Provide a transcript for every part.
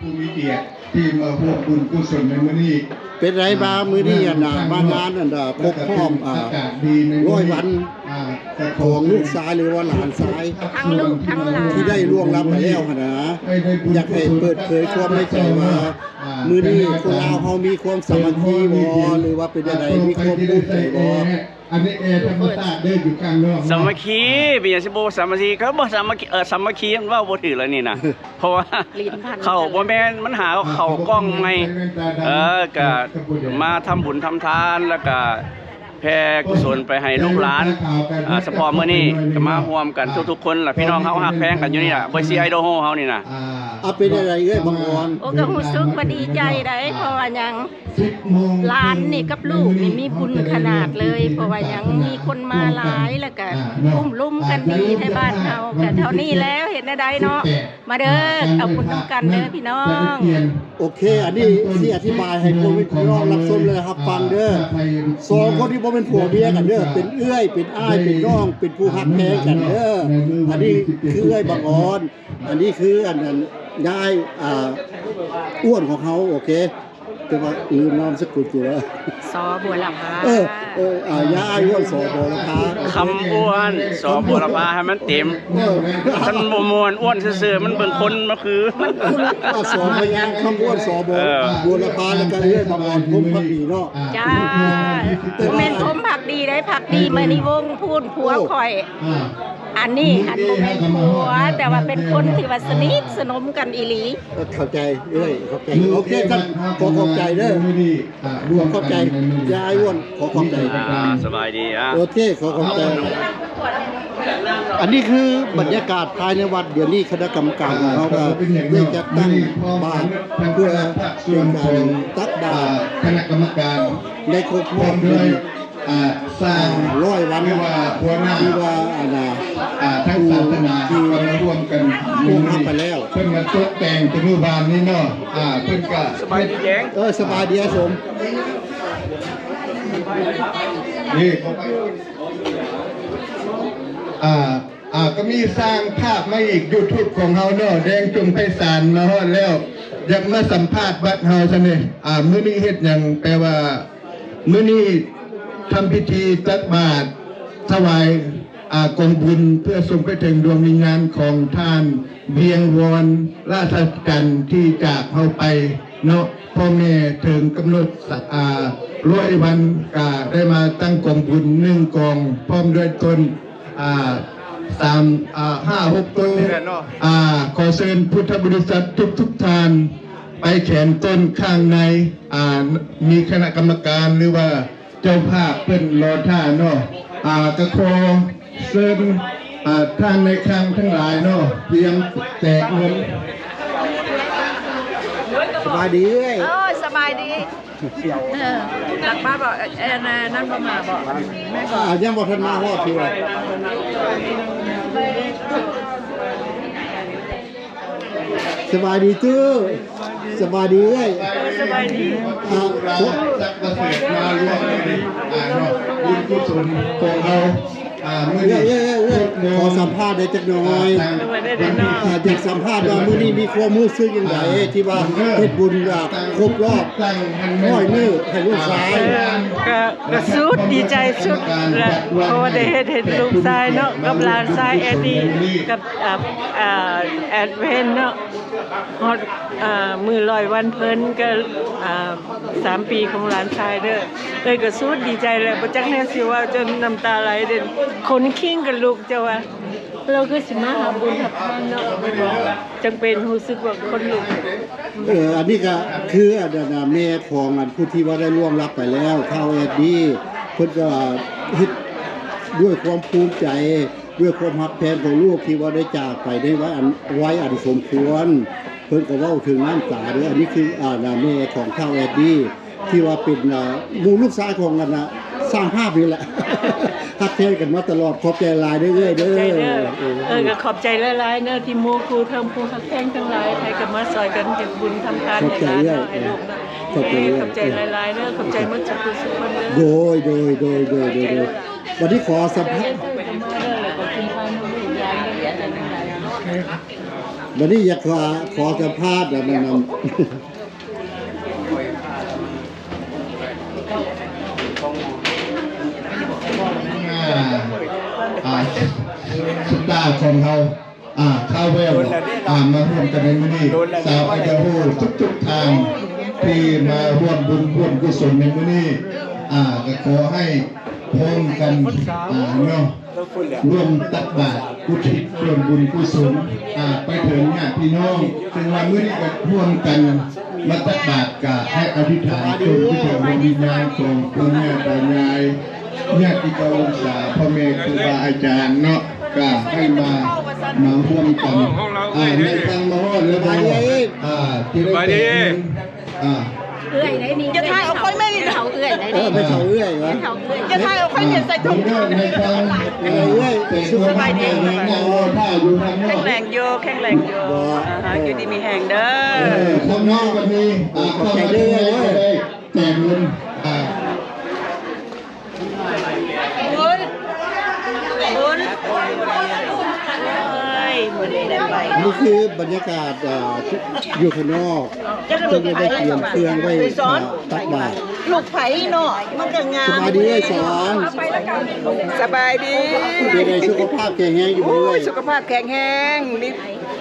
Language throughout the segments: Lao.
ຜູ້ມີກຽດທີ່ມາຮ່ວມບຸນກຸສົນໃນມື້ນີ້. ເປັນໃດມາມື້ນີ້ ອັນນ່າ ມາງານ ອັນນ່າ ຄົບຮອບ ອ່າ ຮ້ອຍວັນ ອ່າ ຂອງລູກຊາຍ ຫຼືວ່າຫຼານຊາຍ ທັງລູກທັງຫຼານ ທີ່ໄດ້ລ່ວງລັບໄປແລ້ວຫັ້ນນະ. ຢາກໃຫ້ເປີດເຜີຍຄວາມໃນໃຈວ່າ ມື້ນີ້ຄົນລາວເຮົາມີຄວາມສາມັກຄີບໍ່ ຫຼືວ່າເປັນຈັ່ງໃດ ມີຄວາມພູມໃຈບໍ່? ອັນນີ້ແອທຳມະຊາດເດີ ຢູ່ຂ້າງນອກ. ສາມັກຄີ ເປັນຫຍັງຊິບໍ່ສາມັກຄີ? ເຂົາບໍ່ສາມັກຄີ ເອີ ສາມັກຄີມັນເວົ້າບໍ່ຖືກແລ້ວນີ້ນະ ເພາະວ່າ ເຂົາບໍ່ແມ່ນ ມັນຫາເຂົ້າກ້ອງໃໝ່. ເອີ ກະມາທຳບຸນທຳທານ ແລ້ວກະແຜ່ກຸສົນໄປໃຫ້ລູກຫຼານ. ອ່າ ສະເພາະມື້ນີ້ກະມາຮ່ວມກັນທຸກໆຄົນລະ ພີ່ນ້ອງເຮົາຮັກແພງກັນຢູ່ນີ້ລະ Boyz Idaho ເຮົານີ້ນະ. ເອົາ ເປັນຈັ່ງໃດເອື້ອຍບັງອອນ? ໂອ້ ກະຮູ້ສຶກວ່າດີໃຈໃດ໋ ເພາະວ່າຫຍັງ ຫຼານນີ້ກັບລູກນີ້ມີບຸນຂະໜາດເລີຍ ເພາະວ່າຫຍັງ ມີຄົນມາຫຼາຍ ແລ້ວກະອຸ້ມລຸມກັນດີໃນບ້ານເຮົາ. ກະເທົ່ານີ້ແລ້ວ ເຮັດແນວໃດເນາະ ມາເດີ ເອົາບຸນນຳກັນເດີພີ່ນ້ອງ. ໂອເຄ ອັນນີ້ຊິອະທິບາຍໃຫ້ພວກພີ່ນ້ອງຮັບຊົມ ແລະ ຮັບຟັງເດີ. ສອງຄົນນີ້ບໍ່ແມ່ນຜົວເມຍກັນເດີ ເປັນເອື້ອຍ ເປັນອ້າຍ ເປັນນ້ອງ ເປັນຜູ້ຮັກແພງກັນເດີ. ອັນນີ້ຄືເອື້ອຍບັງອອນ ອັນນີ້ຄືອັນ ອັນຍາຍ ອ່າ ອ້ວນຂອງເຮົາ. ໂອເຄ ແຕ່ວ່າລືມນາມສະກຸນຕົວ ສ ບົວລະພາ. ເອີ ເອີ ອ່າ ຍາຍອ້ວນ ສ ບົວລະພາ. ຄຳອ້ວນ ສ ບົວລະພາ ໃຫ້ມັນເຕັມ. ເອີ ຄັນບໍ່ມ່ວນ ອ້ວນຊື່ໆ ມັນເບິ່ງຄົນມາຄື ມັນຄື ອ່າ ສອງພະຍາງຄຳອ້ວນ ສ ບົວ ເອີ ບົວລະພາ ແລ້ວກະເອື້ອຍບັງອອນ ພົມພັກດີເນາະ. ຈ້າ ບໍ່ແມ່ນພົມພັກດີໃດ໋ ພັກດີມະນີວົງ ພູ້ນຜົວຂ້ອຍ. ອັນນີ້ຫັ້ນບໍ່ແມ່ນຜົວ ແຕ່ວ່າເປັນຄົນທີ່ວ່າສະໜິດສະໜົມກັນອີ່ຫຼີ. ເອີ ເຂົ້າໃຈເອື້ອຍ ເຂົ້າໃຈ. ໂອເຄ ຊັ້ນ ຂໍຂອບໃຈເດີ ຂໍຂອບໃຈຍາຍອ້ວນ ຂໍຂອບໃຈ. ອ່າ ສະບາຍດີ. ອ່າ ໂອເຄ ຂໍຂອບໃຈ. ອັນນີ້ຄືບັນຍາກາດພາຍໃນວັດ. ດຽວນີ້ຄະນະກຳມະການຂອງເຮົາກະໄດ້ຈັດຕັ້ງບາດ ເພື່ອເປັນການຕັກບາດ ຄະນະກຳມະການ ໃນຄົບຮອບ ອ່າ ສ້າງຮ້ອຍວັນ ຫຼືວ່າຫົວໜ້າ ທີ່ວ່າ ອັນນ່າ ອ່າ ທາງສາສະໜາ ທີ່ວ່າມາຮ່ວມກັນ ລົງຮັບໄປແລ້ວ ເພິ່ນມາຕົກແຕ່ງແຕ່ມື້ວານນີ້ເນາະ. ອ່າ ເພິ່ນກະ ສະບາຍດີແຈງ. ເອີ ສະບາຍດີອ້າຍສົມ. ນີ້ ອ່າ ອ່າ ກະມີສ້າງພາບມາອີກ YouTube ຂອງເຮົາເນາະ ແດງຈົງໄພສານ ມາຮອດແລ້ວ ຢາກມາສຳພາດວັດເຮົາຊັ້ນເດ. ອ່າ ມື້ນີ້ເຮັດຫຍັງ? ແປວ່າ ມື້ນີ້ທຳພິທີຕັກບາດຖວາຍ ອ່າ ກອງບຸນ ເພື່ອສົ່ງໄປເຖິງດວງວິນຍານຂອງທ່ານ ວຽງວອນ ລາຊະຈັນ ທີ່ຈາກເຮົາໄປເນາະ. ພໍ່ແມ່ເຖິງກຳນົດ ອ່າ ຮ້ອຍວັນ ກະໄດ້ມາຕັ້ງກອງບຸນໜຶ່ງກອງ ພ້ອມດ້ວຍຕົ້ນ ອ່າ ສາມ ອ່າ ຫ້າ ຫົກຕົ້ນ. ອ່າ ຂໍເຊີນພຸດທະບໍລິສັດທຸກໆທ່ານ ໄປແຂນຕົ້ນຂ້າງໃນ ອ່າ ມີຄະນະກຳມະການ ຫຼືວ່າເຈົ້າພາບເພິ່ນລໍຖ້າເນາະ. ອ່າ ກະຂໍເຊີນ ອ່າ ທ່ານນາຍຄັງທັງຫຼາຍເນາະ ຕຽມແຈກເງິນ. ສະບາຍດີເອື້ອຍ. ໂອ້ຍ ສະບາຍດີ. ເອີ ຕັກມາບໍ່? ແອນ ນັ້ນບໍ່ມາບໍ່? ແມ່ນບໍ່? ອ່າ ຍັງບໍ່ທັນມາຮອດເທື່ອ. ສະບາຍດີຕູ້. ສະບາຍດີເອື້ອຍ. ສະບາຍດີ. ອ່າ ສັກປະເສີດມາຮ່ວມ ອ່າ ເນາະ ບຸນກຸສົນຂອງເຮົາ. ອ່າ ມື້ນີ້ ເອື້ອຍ ເອື້ອຍ ເອື້ອຍ ຂໍສຳພາດໄດ້ຈັກໜ່ອຍ. ອ່າ ຢາກສຳພາດວ່າມື້ນີ້ມີຄວາມຮູ້ສຶກຈັ່ງໃດ ອ່າ ທີ່ວ່າເຮັດບຸນ ອ່າ ຄົບຮອບຮ້ອຍມື້ໃຫ້ລູກຊາຍ? ກະ ກະສຸດດີໃຈສຸດລະ ເພາະວ່າໄດ້ເຮັດ ເຮັດລູກຊາຍເນາະ ກັບຫຼານຊາຍແອດດີ້ ກັບ ອ່າ ອ່າ ແອດເວນເນາະ ຮອດ ອ່າ ມື້ຮ້ອຍວັນເພິ່ນ ກະ ອ່າ ສາມປີຂອງຫຼານຊາຍເດີ. ເອື້ອຍກະສຸດດີໃຈແຫຼະ ບໍ່ຈັກແນວຊິເວົ້າ ຈົນນ້ຳຕາໄຫຼເດ້ ຂົນຄີງກະລຸກ ເຈົ້າວ່າ. ລາວຄືຊິມາຮັບບຸນຮັບທານເນາະ ຈັ່ງເປັນຮູ້ສຶກວ່າຂົນລຸກ. ເອີ ອັນນີ້ກະຄື ອັນ ອັນ ແມ່ຂອງ ອັນ ຜູ້ທີ່ວ່າໄດ້ລ່ວງລັບໄປແລ້ວ ທ້າວແອດດີ້ ເພິ່ນກະເຮັດດ້ວຍຄວາມພູມໃຈ ດ້ວຍຄວາມຮັກແພງຂອງລູກທີ່ວ່າໄດ້ຈາກໄປໃນວັຍອັນ ວັຍອັນສົມຄວນ. ເພິ່ນກະເວົ້າເຖິງນ້ຳຕາເດີ. ອັນນີ້ຄື ອ່າ ແມ່ຂອງທ້າວແອດດີ້ ທີ່ວ່າເປັນ ອ່າ ໝູ່ລູກຊາຍຂອງ ອັນນ່າ ຊ່າງພາບນີ້ແຫຼະ ຮັກແພງກັນມາຕະຫຼອດ. ຂອບໃຈຫຼາຍເດີເອື້ອຍເດີ. ຂອບໃຈເດີ. ເອີ ກະຂອບໃຈຫຼາຍໆເດີ ທີ່ໝູ່ຄູ່ເທິງຜູ້ຮັກແພງທັງຫຼາຍ ໃຜກະມາຊ່ອຍກັນເຮັດບຸນທຳທານໃຫ້ຫຼານເນາະ ໃຫ້ລູກເນາະ. ຂອບໃຈ ເອີ ຂອບໃຈຫຼາຍໆເດີ. ຂອບໃຈໝົດທຸກຄົນເດີ. ໂດຍ ໂດຍ ໂດຍ ໂດຍ ໂດຍ ໂດຍ. ບັດນີ້ຂໍສຳພາດ ເອີ ເອີ ເອີ ມາເດີ ແລ້ວກະກິນທານນຳລູກຫຼານເດີ. ບັດນີ້ຢາກຂໍ ຂໍສຳພາດອັນນັ້ນນຳ ອ່າ ອ່າ ສະຕາຂອງເຮົາ ອ່າ ຄາວແວວ ອ່າ ມາຮ່ວມກັນໃນມື້ນີ້ ຊາວໄອດາໂຮທຸກໆທ່ານທີ່ມາຮ່ວມບຸນຮ່ວມກຸສົນໃນມື້ນີ້ ອ່າ ກໍຂໍໃຫ້ພ້ອມກັນ ອ່າ ເນາະ ຮ່ວມຕັກບາດອຸທິດສ່ວນບຸນກຸສົນ ອ່າ ໄປເຖິງຍາດພີ່ນ້ອງ ເຊິ່ງວ່າມື້ນີ້ກໍຮ່ວມກັນມາຕັກບາດ ກະໃຫ້ອະທິຖານເຖິງດວງວິນຍານຂອງປູ່ຍ່າຕາຍາຍ ຍາດຕິກາວົງສາ ພໍ່ແມ່ຄູບາອາຈານເນາະ ກະໃຫ້ມາ ມາຮ່ວມກັນ ອ່າ ໃນທາງມາຮອດແລ້ວບໍ່ ອ່າ ຈະໄດ້ແຈກເງິນ ອ່າ ເອື້ອຍໄດ໋ນີ້ ຢ່າຖ່າຍເອົາຂ້ອຍແມ່ນີ້ ເຖົ້າເອື້ອຍໄດ໋ນີ້ ເອີ ເປັນເຖົ້າເອື້ອຍຫວາ ເຖົ້າເອື້ອຍ ຢ່າຖ່າຍເອົາຂ້ອຍ ເປັນໃສ່ຖົງ ເອີ ເອື້ອຍ ສະບາຍດີ ແຂງແຮງຢູ່ ແຂງແຮງຢູ່ ອ່າ ຢູ່ດີມີແຮງເດີ ເອີ ຂອບໃຈເດີ ເອີ ແຈກເງິນ ອ່າ ນີ້ຄືບັນຍາກາດ ອ່າ ຢູ່ຂ້າງນອກ ເພິ່ນໄດ້ຕຽມເຄື່ອງໄວ້ ອ່າ ຕັກບາດ ລູກໃຜເນາະ ມັນກໍງາມ ສະບາຍດີເອື້ອຍສອງ ສະບາຍດີ ເປັນໃດ ສຸຂະພາບແຂງແຮງຢູ່ບໍ່ເອື້ອຍ ໂອ້ຍ ສຸຂະພາບແຂງແຮງ ມີ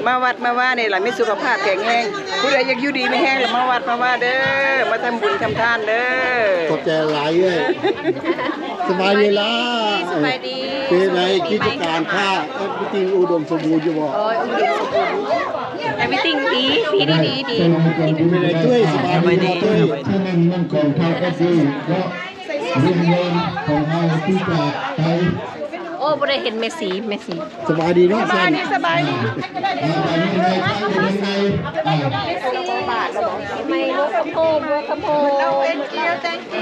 ມາວັດມາວານີ້ລະ ມີສຸຂະພາບແຂງແຮງ ຜູ້ໃດຢາກຢູ່ດີມີແຮງລະມາວັດມາວາເດີ ມາທຳບຸນທຳທານເດີ ຂອບໃຈຫຼາຍເອື້ອຍ ສະບາຍດີລາ ສະບາຍດີ ເປັນໃດກິດຈະການຄ້າ ເອີ ເອບຣິຕິງອຸດົມສົມບູນຢູ່ບໍ່ ໂອ້ຍ ອຸດົມສົມບູນ ເອບຣິຕິງດີ ດີ ດີ ດີ ເປັນໃດເອື້ອຍ ສະບາຍດີບໍ່ເອື້ອຍ ເນາະ ໂອ້ ບໍ່ໄດ້ເຫັນແມ່ສີ ແມ່ສີ ສະບາຍດີເນາະ ສະບາຍດີ ສະບາຍດີ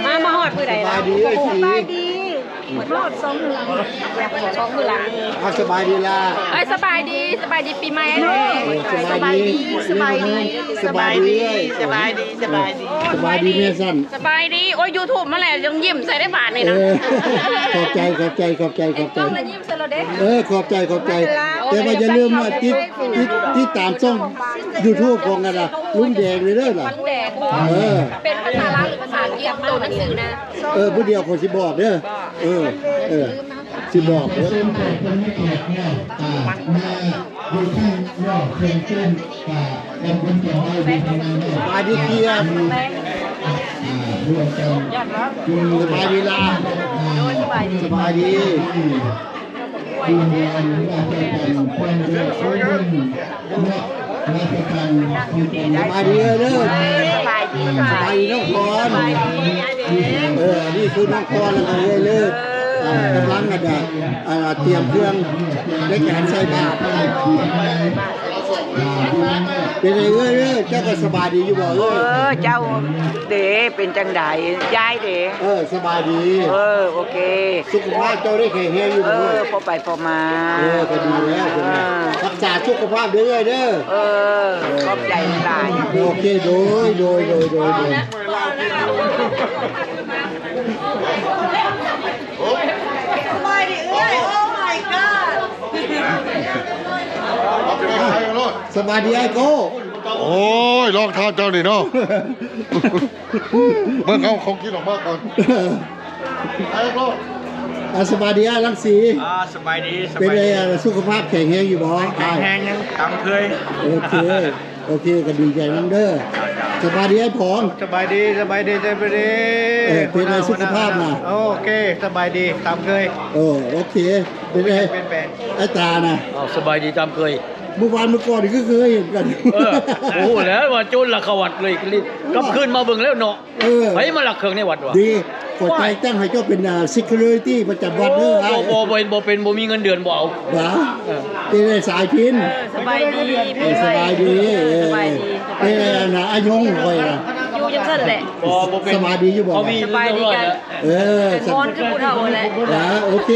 ອ່າ ມາ ມາຮອດມື້ໃດລະ ສະບາຍດີ ສະບາຍດີ ຮອດສອງມື້ຫຼັງ ສອງມື້ຫຼັງ ອ່າ ສະບາຍດີລາ ເອີຍ ສະບາຍດີ ສະບາຍດີປີໃໝ່ ເອີ ສະບາຍດີ ສະບາຍດີ ສະບາຍດີ ສະບາຍດີ ສະບາຍດີ ສະບາຍດີແມ່ສັນ ສະບາຍດີ ໂອ້ຍ ຢູທູບມາແລ້ວ ຍັງຍິ້ມໃສ່ໄດ້ບາດນີ້ນະ ເອີ ຂອບໃຈ ຂອບໃຈ ຂອບໃຈ ຂອບໃຈ ເອີ ຂອບໃຈ ຂອບໃຈ ແຕ່ວ່າຢ່າລືມວ່າຕິດ ຕິດ ຕິດຕາມຊ່ອງຢູທູບຂອງອັນນ່າ ລຸງແດງເດີລະ ເອີ ເປັນພາສາລາວ ຫຼື ພາສາອັງກິດ ໂຕໜັງສືນະ ເອີ ຜູ້ດຽວຂ້ອຍຊິບອກເດີ ເອີ ເອີ ຊິບອກເດີ ເຊີນແຂກເພິ່ນມີແຂກເນາະ ອ່າ ມາຢູ່ຂ້າງນອກເຊີນ ອ່າ ກັບບຸນກັບເຮົາຢູ່ຂ້າງໃນເນາະ ສະບາຍດີ ອ່າ ຮ່ວມກັນ ສະບາຍດີລາ ອ່າ ສະບາຍດີ ສະບາຍດີ ສະບາຍດີເດີ້ ສະບາຍດີ ສະບາຍດີນ້ອງພອນ ເອີ ອັນນີ້ຄືນ້ອງພອນ ແລ້ວກໍເອື້ອຍເລີດ ອ່າ ກຳລັງອາດຈະ ອ່າ ຕຽມເຄື່ອງໃນການໃສ່ບາດ ເປັນໃດເອື້ອຍເດີ້ ເຈົ້າກໍສະບາຍດີຢູ່ບໍ່ເອື້ອຍ ເອີ ເຈົ້າເດ ເປັນຈັ່ງໃດ ຍາຍເດ ເອີ ສະບາຍດີ ເອີ ໂອເຄ ສຸຂະພາບເຈົ້າໄດ້ແຂງແຮງຢູ່ບໍ່ເອື້ອຍ ພໍໄປພໍມາ ເອີ ກໍດີແລ້ວ ອ່າ ຮັກສາສຸຂະພາບເດີ້ເອື້ອຍເດີ້ ເອີ ຂອບໃຈຫຼາຍ ໂອເຄ ໂດຍ ໂດຍ ໂດຍ ໂດຍ ສະບາຍດີເອື້ອຍ ໂອ້ມາຍກອດ ສະບາຍດີອ້າຍໂກ້ ໂອ້ຍ ລອງເທ້າເຈົ້ານີ້ເນາະ ເບິ່ງເອົາຂອງກິນອອກມາກ່ອນ ອ້າຍໂກ້ ອ່າ ສະບາຍດີອ້າຍລັງສີ ອ່າ ສະບາຍດີ ເປັນໃດ ສຸຂະພາບແຂງແຮງຢູ່ບໍ່ ແຂງແຮງ ຍັງຕາມເຄີຍ ໂອເຄ ໂອເຄ ກໍດີໃຈນຳເດີ້ ສະບາຍດີອ້າຍຜອງ ສະບາຍດີ ສະບາຍດີ ສະບາຍດີ ເອີ ເປັນໃດສຸຂະພາບນະ ໂອເຄ ສະບາຍດີຕາມເຄີຍ ເອີ ໂອເຄ ເປັນໃດ ອ້າຍຕານະ ເອົາ ສະບາຍດີຕາມເຄີຍ ມື້ວານມື້ກ່ອນນີ້ຄືເຄີຍເຫັນກັນ ເອີ ໂອ້ໂຫ ແລ້ວວ່າໂຈນລະຂະວັດເລີຍ ກັບຄືນມາເບິ່ງແລ້ວເນາະ ເອີ ໃຜມາລັກເຄື່ອງໃນວັດວະ ດີ ຂໍແຕ່ງຕັ້ງໃຫ້ເຈົ້າເປັນ ອ່າ security ປະຈຳວັດເດີ້ ໂອ້ ບໍ່ ບໍ່ ບໍ່ ບໍ່ເປັນ ບໍ່ມີເງິນເດືອນບໍ່ເອົາ ຫວາ ເອີ ເປັນໄດສາຍພິນ ເອີ ສະບາຍດີ ເອີ ສະບາຍດີ ເອີ ສະບາຍດີ ເປັນໄດນະ ອາຍົງຂ້ອຍນະ ຢູ່ຈັ່ງຊັ້ນແຫຼະ ບໍ່ ບໍ່ເປັນ ສະບາຍດີຢູ່ບໍ່ ເຂົາມີ ສະບາຍດີກັນ ເອີ ແຕ່ງອນຄືຜູ້ເຖົ້າຫັ້ນແຫຼະ ອ່າ ໂອເຄ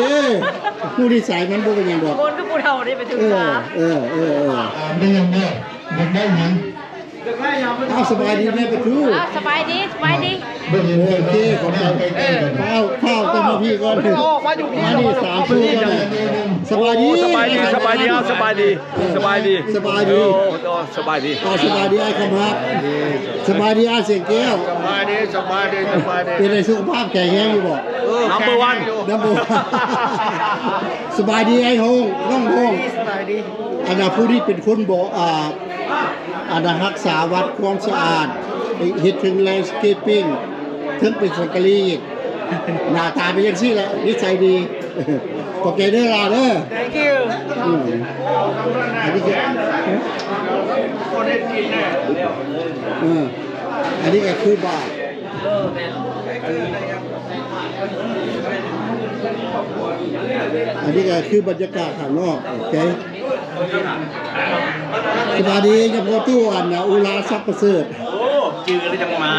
ຮູ້ນິໄສມັນບໍ່ເປັນຫຍັງດອກ ງອນຄືຜູ້ເຖົ້າເດ້ໄປຖືກສາ ເອີ ເອີ ເອີ ເອີ ອ່າ ໄດ້ຫຍັງເດີ້ ຢາກໄດ້ຫຍັງ? ຢາກໄດ້ຫຍັງ? ເອົາ ສະບາຍດີແມ່ປະຕູ. ເອີ ສະບາຍດີ ສະບາຍດີ. ໂອເຄ ຂອບໃຈ. ເອີ ຟ້າວ ຟ້າວກັນມາພີ້ກ່ອນ. ເອີ ອອກມາຢູ່ພີ້ ອັນນີ້ສາມຄົນ. ສະບາຍດີ ສະບາຍດີ ສະບາຍດີ. ເອົາ ສະບາຍດີ ສະບາຍດີ ສະບາຍດີ. ໂອ້ ສະບາຍດີ ເອົາ ສະບາຍດີອ້າຍຄຳຮັກ. ສະບາຍດີອ້າຍສຽງແກ້ວ. ສະບາຍດີ ສະບາຍດີ ສະບາຍດີ. ເປັນໃດ ສຸຂະພາບແຂງແຮງຢູ່ບໍ່? ເອີ number one number one. ສະບາຍດີອ້າຍໂຮງ ນ້ອງໂຮງ. ສະບາຍດີ. ອັນນ່າ ຜູ້ນີ້ເປັນຄົນບໍ ອ່າ ອັນນ່າ ຮັກສາວັດ ຄວາມສະອາດ ເຮັດເທິງ landscaping ເທິງເປັນສັງກະລີ. ໜ້າຕາເປັນຈັ່ງຊີ້ແຫຼະ ນິໄສດີ. ຂອບໃຈເດີຫຼ້າເດີ. Thank you. ອືມ ອັນນີ້ຄື ເອີ ອັນນີ້ກໍຄືບ້ານ ອັນນີ້ກໍຄືບັນຍາກາດຂ້າງນອກ. ໂອເຄ ສະບາຍດີ ຍາພໍ່ຕູ້ ອັນນ່າ ອຸລາ ສັກປະເສີດ. ໂອ້ ຈື່ແລ້ວຈັ່ງມາ.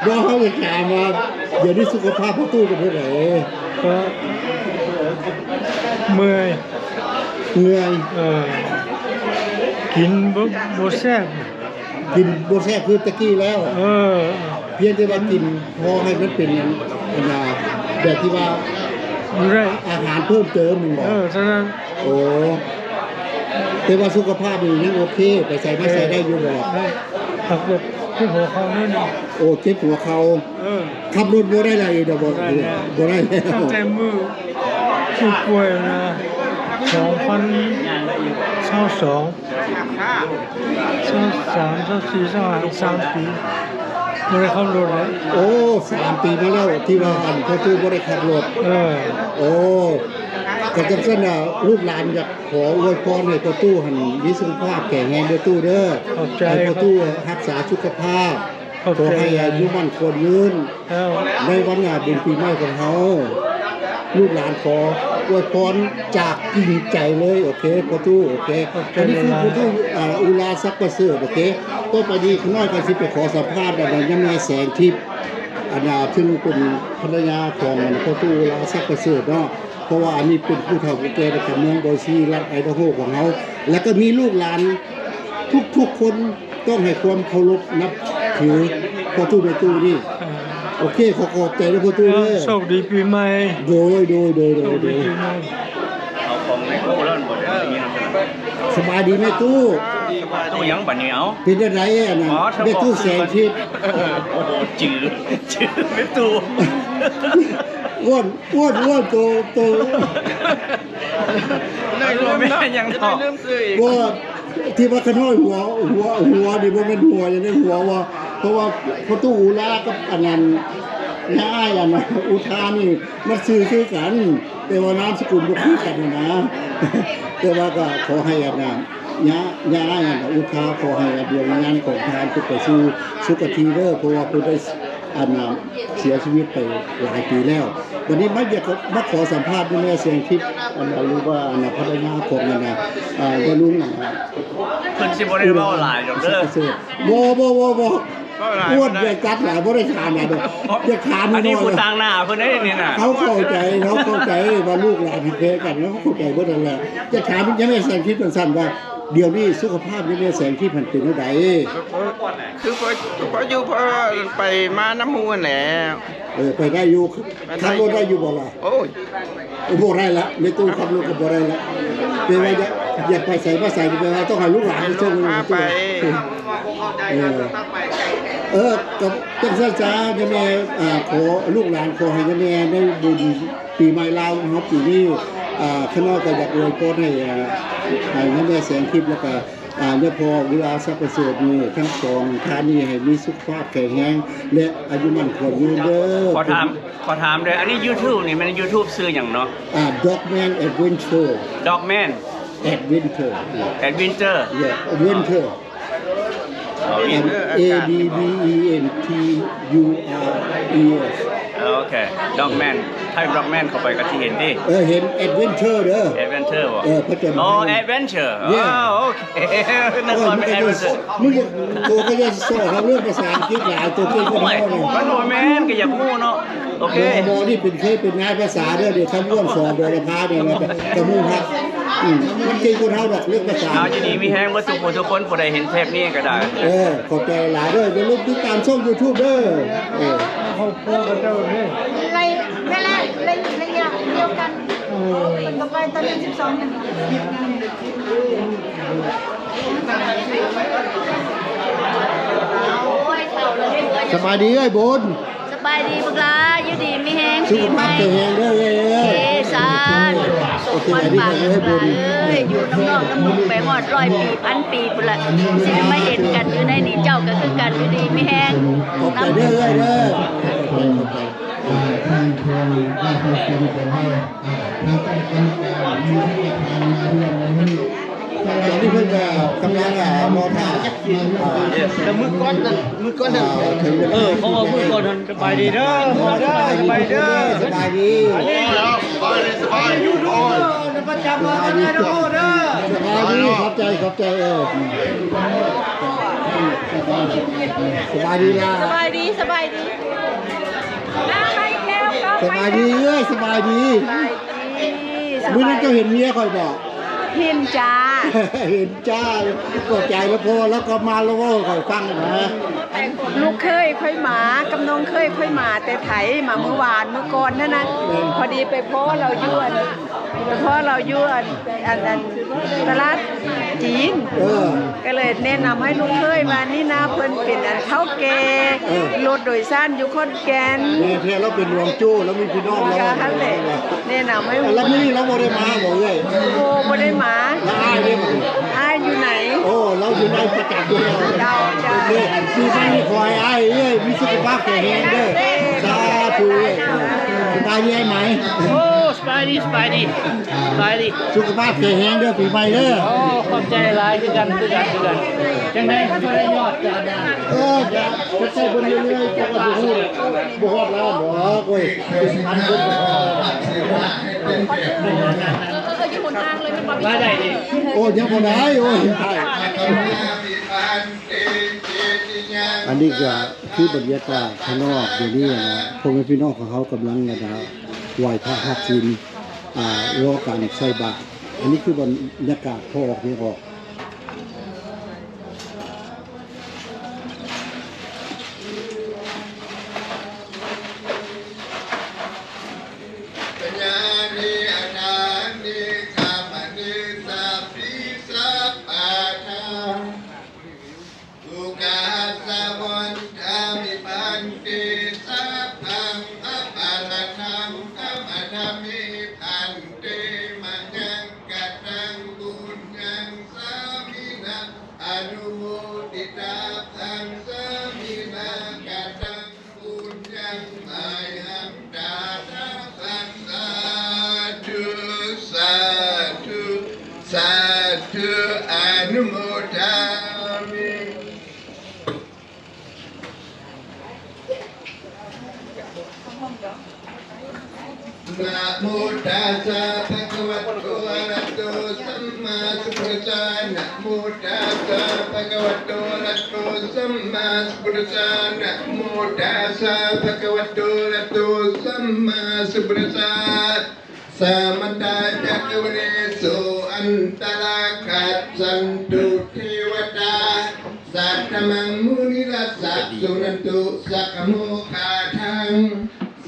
ບໍ່ ເຮົາຢາກຖາມວ່າ ດຽວນີ້ສຸຂະພາບພໍ່ຕູ້ເປັນຈັ່ງໃດ? ກໍເມື່ອຍ ເມື່ອຍ. ເອີ ກິນບໍ່ ບໍ່ແຊບ ກິນບໍ່ແຊບຄືແຕ່ກີ້ແລ້ວ. ເອີ ພຽງແຕ່ວ່າກິນພໍໃຫ້ມັນເປັນອັນ ອັນນ່າ ແບບທີ່ວ່າ ຢູ່ໄດ້ ອາຫານເພີ່ມເຕີມແມ່ນບໍ່? ເອີ ເທົ່ານັ້ນ. ໂອ້ ແຕ່ວ່າສຸຂະພາບນີ້ຍັງໂອເຄ ໄປໃສມາໃສໄດ້ຢູ່ບໍ່? ເອີ ເອີ ເຈັບຫົວເຂົ່າໜ້ອຍໜຶ່ງ. ໂອ້ ເຈັບຫົວເຂົ່າ. ເອີ ຂັບລົດບໍ່ໄດ້ແລ້ວອີກດອກ. ບໍ່ໄດ້ແລ້ວ ບໍ່ໄດ້ແລ້ວ ຕັ້ງແຕ່ມື້ຜູ້ປ່ວຍນະ ສອງພັນຊາວສອງ ຊາວສາມ ຊາວສີ່ ຊາວຫ້າ ສາມປີ ບໍ່ໄດ້ຂັບລົດເລີຍ. ໂອ້ ສາມປີມາແລ້ວທີ່ວ່າ ອັນ ພໍ່ຕູ້ບໍ່ໄດ້ຂັບລົດ. ເອີ ໂອ້ ກໍຈັ່ງຊັ້ນນະ ລູກຫຼານຢາກ ຂໍອວຍພອນໃຫ້ພໍ່ຕູ້ຫັ້ນມີສຸຂະພາບແຂງແຮງເດີຕູ້ເດີ. ຂອບໃຈ. ໃຫ້ພໍ່ຕູ້ຮັກສາສຸຂະພາບ. ຂອບໃຈ. ຂໍໃຫ້ອາຍຸໝັ້ນຂວັນຍືນ. ເຈົ້າ. ໃນວັນງານບຸນປີໃໝ່ຂອງເຮົາ ລູກຫຼານຂໍອວຍພອນຈາກຈິງໃຈເລີຍ. ໂອເຄ ພໍ່ຕູ້. ໂອເຄ ຂອບໃຈຫຼາຍໆ. ອັນນີ້ຄືພໍ່ຕູ້ ອາ ອຸລາ ສັກປະເສີດ. ໂອເຄ ຕໍ່ໄປນີ້ຂ້ານ້ອຍກໍຊິໄປຂໍສຳພາດ ອັນ ຍາແມ່ແສງທິບ ອັນ ອາ ເຊິ່ງເປັນພັນລະຍາຂອງ ອັນ ພໍ່ຕູ້ ອຸລາ ສັກປະເສີດເນາະ. ເພາະວ່າອັນນີ້ເປັນຜູ້ເຖົ້າຜູ້ແກ່ໃນເມືອງບອຍຊີ ລັດໄອດາໂຮຂອງເຮົາ ແລະກໍມີລູກຫຼານທຸກໆຄົນຕ້ອງໃຫ້ຄວາມເຄົາລົບນັບຖືພໍ່ຕູ້ແມ່ຕູ້ນີ້. ເອີ ໂອເຄ ຂໍຂອບໃຈເດີພໍ່ຕູ້ເດີ. ເອີ ໂຊກດີປີໃໝ່. ໂດຍ ໂດຍ ໂດຍ ໂດຍ ໂຊກດີປີໃໝ່. ເອົາຂອງໃນຕູ້ແລ້ວບໍ່ໄດ້ຍິນ. ສະບາຍດີແມ່ຕູ້. ຕູ້ຫຍັງບັດນີ້ເອົາ? ເປັນຈັ່ງໃດອັນນັ້ນ ແມ່ຕູ້ແສງທິບ? ໂອ້ໂຫ ຈື່ ຈື່ແມ່ຕູ້. ອ້ວນ ອ້ວນ ອ້ວນ ໂຕ ໂຕ ບໍ່ແມ່ນຫຍັງດອກ. ບໍ່ ທີ່ວ່າຂະນ້ອຍຫົວ ຫົວ ຫົວນີ້ບໍ່ແມ່ນຫົວຫຍັງເດ້ ຫົວວ່າ ເພາະວ່າພໍ່ຕູ້ອຸລາກັບອັນນັ້ນ ຍາອ້າຍອັນນັ້ນ ອຸທານີ້ ມັນຊື່ຄືກັນ ແຕ່ວ່ານາມສະກຸນບໍ່ຄືກັນນະ. ແຕ່ວ່າກໍຂໍໃຫ້ອັນນັ້ນ ຍາ ຍາອ້າຍອັນນັ້ນ ອຸທາ ຂໍໃຫ້ດວງວິນຍານຂອງທ່ານໄປສູ່ສຸຄະຕິເດີ ເພາະວ່າເພິ່ນໄດ້ ອັນນ່າ ເສຍຊີວິດໄປຫຼາຍປີແລ້ວ. ບັດນີ້ມາຢາກມາຂໍສຳພາດຍາແມ່ແສງທິບ ອັນນ່າ ຫຼືວ່າ ອັນນ່າ ພັນລະຍາຂອງ ອັນນ່າ ຍາລຸງ ອັນນ່າ ເພິ່ນຊິບໍ່ໄດ້ເວົ້າຫຼາຍດອກເດີ. ບໍ່ ບໍ່ ບໍ່ ບໍ່ ອ້ວນ ຢ່າຈັດຫຼາຍ ບໍ່ໄດ້ຖາມຫຼາຍດອກ. ຢາກຖາມ ອັນນີ້ຜູ້ຕາງໜ້າເພິ່ນເດ້ນີ້ນະ. ເຮົາເຂົ້າໃຈ ເຮົາເຂົ້າໃຈວ່າລູກຫຼານຮັກແພງກັນ ເຮົາເຂົ້າໃຈເບິດຫັ້ນແຫຼະ. ຢາກຖາມຍາແມ່ແສງທິບສັ້ນໆວ່າ ດຽວນີ້ສຸຂະພາບຍາແມ່ແສງທິບຫັ້ນເປັນແນວໃດ? ຄືພໍ ພໍຢູ່ພໍໄປມານຳໝູ່ຫັ້ນແຫຼະ. ເອີ ໄປໄດ້ຢູ່. ໄປໄດ້ຢູ່. ຂັບລົດໄດ້ຢູ່ບໍ່ລະ? ໂອ້ຍ ບໍ່ໄດ້ລະ ແມ່ຕູ້ຂັບລົດກໍບໍ່ໄດ້ລະ. ແປວ່າຢາກ ຢາກໄປໃສມາໃສ ແປວ່າຕ້ອງໃຫ້ລູກຫຼານໄປສົ່ງ. ພາໄປ. ເອີ ເອີ ກໍຈັ່ງຊັ້ນຊະ ຍາແມ່ ອ່າ ຂໍ ລູກຫຼານຂໍໃຫ້ຍາແມ່ໃນບຸນ ປີໃໝ່ລາວຂອງເຮົາປີນີ້ ອາ ຂ້ານ້ອຍກໍຢາກອວຍພອນໃຫ້ ອາ ໃຫ້ຍາແມ່ແສງທິບ ແລ້ວກໍ ອາ ຍາພໍ່ບຸລາສັກປະເສີດນີ້ ທັງສອງທ່ານນີ້ໃຫ້ມີສຸຂະພາບແຂງແຮງ ແລະ ອາຍຸໝັ້ນຂວັນຍືນເດີ. ຂໍຖາມ ຂໍຖາມເດີ ອັນນີ້ຢູທູບນີ້ແມ່ນຢູທູບຊື່ຫຍັງເນາະ? ອາ Dogman Adventure. Dogman Adventure. Adventure. Yeah, Adventure. A D V E N T U R E S. ໂອເຄ Dogman. ໃຫ້ບລັອກແມນເຂົ້າໄປກໍຊິເຫັນຕິ. ເອີ ເຫັນແອັດເວັນເຊີເດີ ແອັດເວັນເຊີບໍ່? ເອີ ຜະຈົນໄພ. ອໍ ແອັດເວີນເຊີ. ເຢ້ ອໍ ໂອເຄ ນຶກວ່າແມ່ນແອັດເວີນເຊີ. ມຶງໂຕກໍຢ່າຊິສໍ້ເຮົາເລື່ອງພາສາອັງກິດຫຼາຍ ໂຕເກັ່ງກວ່າເຮົາ. ໂອ້ຍ ມັນບໍ່ແມ່ນ ກໍຢາກຮູ້ເນາະ. ໂອເຄ ໝໍນີ້ເປັນເຄີຍເປັນນາຍພາສາເດີ ດຽວຄຳວນສອນໂດຍລະພາເດີ ແລ້ວກໍຈະຮູ້ຮັກ. ອືມ ມັນເກັ່ງກວ່າເຮົາດອກເລື່ອງພາສາ. ເອົາ ຢູ່ດີມີແຮງເບິດທຸກຜູ້ທຸກຄົນ ຜູ້ໃດເຫັນເທບນີ້ກໍໄດ້. ເອີ ຂອບໃຈຫຼາຍເດີ ຢ່າລືມຕິດຕາມຊ່ອງຢູທູບເດີ. ເອີ ຄອບຄົວເຂົາເຈົ້ານີ້ ໄລ່ ໄລ່ ໄລ່ ໄລຍະດຽວກັນ. ເອີ ເພິ່ນກໍໄປຕອນເດືອນສິບສອງນັ້ນ. ສະບາຍດີເອື້ອຍບຸນ. ສະບາຍດີບັກຫຼາ ຢູ່ດີມີແຮງ ສຸຂະພາບແຂງແຮງເດີເອື້ອຍເອີຍ. ເອີ ສາທຸ ໂອເຄ ສຸຂະພາບ ເອື້ອຍບຸນ ເອີຍ ຢູ່ນຳນ້ອງນຳລຸງໄປຮອດຮ້ອຍປີ ພັນປີພຸ້ນລະ ຊິໄດ້ມາເຫັນກັນຢູ່ໃນນີ້. ເຈົ້າກໍຄືກັນ ຢູ່ດີມີແຮງ. ຂອບໃຈເດີເອື້ອຍເດີ ຂອບໃຈ ຂອບໃຈ. ຕອນນີ້ເພິ່ນກໍກຳລັງ ອ່າ ລໍຖ້າ ອ່າ ແຕ່ມື້ກ່ອນນັ້ນ ມື້ກ່ອນນັ້ນ ອ່າ ເຖິງເວລາ ເອີ ເພາະວ່າມື້ກ່ອນນັ້ນ. ສະບາຍດີເດີພໍ່ເດີ ສະບາຍດີ ສະບາຍດີ ສະບາຍດີ ສະບາຍດີ ຢູທູບເດີ ປະຈຳມາເດີ ເດີ ສະບາຍດີ ຂອບໃຈ ຂອບໃຈ ເອີ ສະບາຍດີລະ ສະບາຍດີ ສະບາຍດີ ສະບາຍດີເອື້ອຍ ສະບາຍດີ ສະບາຍດີ ມື້ນັ້ນເຈົ້າເຫັນເມຍຂ້ອຍບໍ່? ເຫັນຈ້າ ເຫັນຈ້າ ຂອບໃຈລະ ເພາະວ່າລາວກໍມາລາວເວົ້າໃຫ້ຂ້ອຍຟັງນະ. ລູກເຂີຍຂ້ອຍມາ ກັບນ້ອງເຂີຍຂ້ອຍມາແຕ່ໄທ ມາມື້ວານມື້ກ່ອນຫັ້ນນະ. ແມ່ນ ພໍດີໄປພໍ້ລາວຢູ່ອັນ ໄປພໍ້ລາວຢູ່ອັນ ອັນ ອັນຕະຫຼາດຈີນ ເອີ ກໍເລີຍແນະນຳໃຫ້ລູກເຂີຍວ່າ ນີ້ນະ ເພິ່ນເປັນອັນເຖົ້າແກ່ ເອີ ລົດໂດຍສານຢູ່ຂອນແກ່ນ. ແມ່ນແທ້ ລາວເປັນຫຼວງໂຈ້ ລາວມີພີ່ນ້ອງລາວ ກໍຫັ້ນແຫຼະ ແນະນຳໃຫ້ ແລ້ວມື້ນີ້ລາວບໍ່ໄດ້ມາບໍ່ເອື້ອຍ? ໂອ້ ບໍ່ໄດ້ມາ. ແລ້ວອ້າຍເດ້ບັດນີ້? ອ້າຍຢູ່ໃນ ໂອ້ ລາວຢູ່ໃນປະຈຳຢູ່ແລ້ວ. ເຈົ້າ ເຈົ້າ ໂອເຄ ປີໃໝ່ນີ້ຂໍໃຫ້ອ້າຍເອື້ອຍມີສຸຂະພາບແຂງແຮງເດີ. ສາທຸເອື້ອຍ. ສະບາຍດີອ້າຍໄໝ? ໂອ້ ສະບາຍດີ ສະບາຍດີ ສະບາຍດີ ສຸຂະພາບແຂງແຮງເດີ ປີໃໝ່ເດີ. ໂອ້ ຂອບໃຈຫຼາຍ ຄືກັນ ຄືກັນ ຄືກັນ. ຈັ່ງໃດກໍໄດ້ຍອດກັນ ເອີ ຈະໃຊ້ເບິ່ງເລື້ອຍໆ ເຈົ້າກໍຊິຮູ້ ບໍ່ຮອດລ້ານດອກ. ໂອ້ຍ ເປັນພັນຄົນ ມາໄດ້ນີ້ ໂອ້ ຍັງບໍ່ໄດ້ ໂອ້ຍ ອັນນີ້ກໍຄືບັນຍາກາດຂ້າງນອກດຽວນີ້ນະ ພໍ່ແມ່ພີ່ນ້ອງຂອງເຮົາກຳລັງ ອັນນະ ໄຫວ້ພະຮັບສິນ ອ່າ ລໍການໃສ່ບາດ. ອັນນີ້ຄືບັນຍາກາດພໍອອກນີ້ອອກ. ຍານິ ອະຖານິ ຂາມະນິ ສັບພິ ສັບປາທາ ສຸຂາ ສະວັນທາມິ ພັນເຕ ສັບພັງ ອະປາຣະທັງ ຂະມະທາມິ ພັນເຕ ມະຍັງກະຕັງ ປຸນຍັງ ສາມິນະ ອະນຸໂມທິຕາ ພັງ ສາມິນະ ກະຕັງ ປຸນຍັງ ມາຍັງ ຕາທະ ພັງ ສາທຸ ສາທຸ ສາທຸ ອະນຸໂມທາມິ. ນະໂມຕັດສະ ພະຄະວະໂຕ ອະລະຫະໂຕ ສຳມາສຳພຸດທັດສະ ນະໂມຕັດສະ ພະຄະວະໂຕ ອະລະຫະໂຕ ສຳມາສຳພຸດທັດສະ ນະໂມຕັດສະ ພະຄະວະໂຕ ອະລະຫະໂຕ ສຳມາສຳພຸດທັດສະ. ສະມັນຕະ ຈັກກະວາເລສຸ ອັນຕະລາຄັດສັນຕຸ ເທວະຕາ ສັດທະມັງ ມຸນີຣາຊະ ສຸນັນຕຸ ສັກຂະໂມຄາທັງ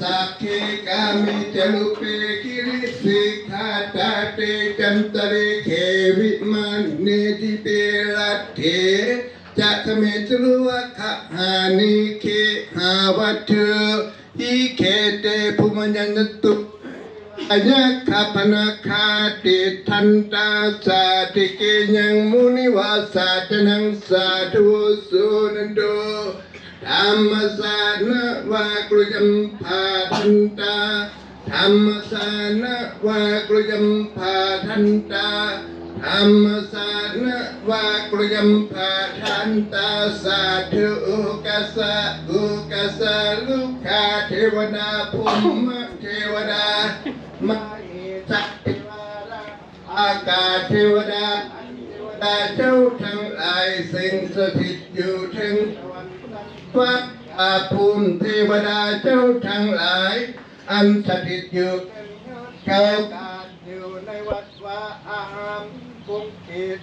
ສັກເຂ ກາເມ ຈະຣູເປ ກິຣິສິຂາຕາເຕ ຈັນຕະເລເຂ ວິມານເນ ດີເປ ລັດເຖ ຈະຄະເມ ຈະລຸວະຄະຫານິ ເຄຫາວັດຖຸ ອີເຄເຕ ພູມະຍັນນະຕຸ ອາຍັກຂະ ພະນາຄາ ຕິດທັນຕາ ສາຕິເກຍັງ ມຸນິວາສາຈະນັງ ສາທຸ ສຸນັນຕຸ ທຳມະສານະວາ ກຣະຍັມພາທັນຕາ ທຳມະສານະວາ ກຣະຍັມພາທັນຕາ ທຳມະສານະວາກຣະຍຳພາທານຕາ ສາທຸ ໂອກາສະ ໂອກາສະ ລຸກຂາເທວະດາ ພົມມະເທວະດາ ມະເຫສະເທວະດາ ອາກາດເທວະດາ ເທວະດາເຈົ້າທັງຫຼາຍ ເຊິ່ງສະຖິດຢູ່ເທິງສະຫວັນຊັ້ນຟ້າ ພາພູມເທວະດາເຈົ້າທັງຫຼາຍ ອັນສະຖິດຢູ່ເທິງຍອດເຂົາກາດ ຢູ່ໃນວັດວາອາຮາມ ຂົງເຂດ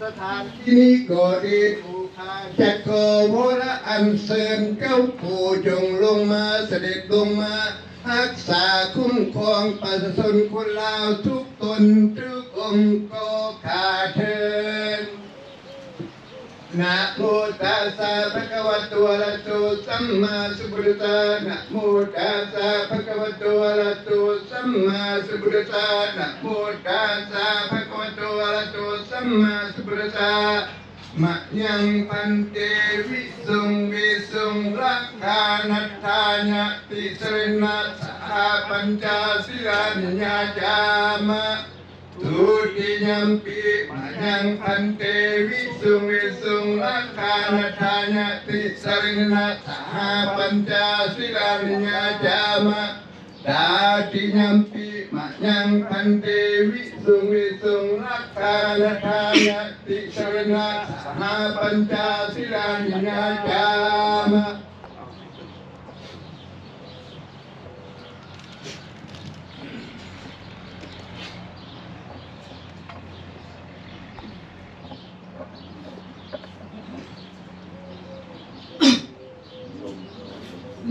ສະຖານທີ່ນີ້ກໍດີ ຜູ້ຂ້າຈະຂໍວໍລະອັນເຊີນເຈົ້າຜູ້ຈົ່ງລົງມາ ສະເດັດລົງມາຮັກສາຄຸ້ມຄອງປະຊາຊົນຄົນລາວທຸກຕົນທຸກອົງກໍຂ້າເທີນ. ນະໂມຕັດສະ ພະຄະວະໂຕ ອະລະຫະໂຕ ສຳມາສຳພຸດທັດສະ ນະໂມຕັດສະ ພະຄະວະໂຕ ອະລະຫະໂຕ ສຳມາສຳພຸດທັດສະ ນະໂມຕັດສະ ພະຄະວະໂຕ ອະລະຫະໂຕ ສຳມາສຳພຸດທັດສະ ມະຍັງພັນເຕ ວິສຸງ ວິສຸງ ລັກຂານັດຖາຍະຕິສະເຣນະ ສະຫະປັນຈະສີລານິຍາຈາມະ. ទុຕິຍຳປິ ມະຍັງພັນເຕ ວິສຸງ ວິສຸງ ລັກຂານັດຖາຍະຕິສະເຣນະ ສະຫະປັນຈະສີລານິຍາຈາມະ. ຕະຕິຍຳປິ ມະຍັງພັນເຕ ວິສຸງ ວິສຸງ ລັກຂານັດຖາຍະຕິສະເຣນະ ສະຫະປັນຈະສີລານິຍາຈາມະ.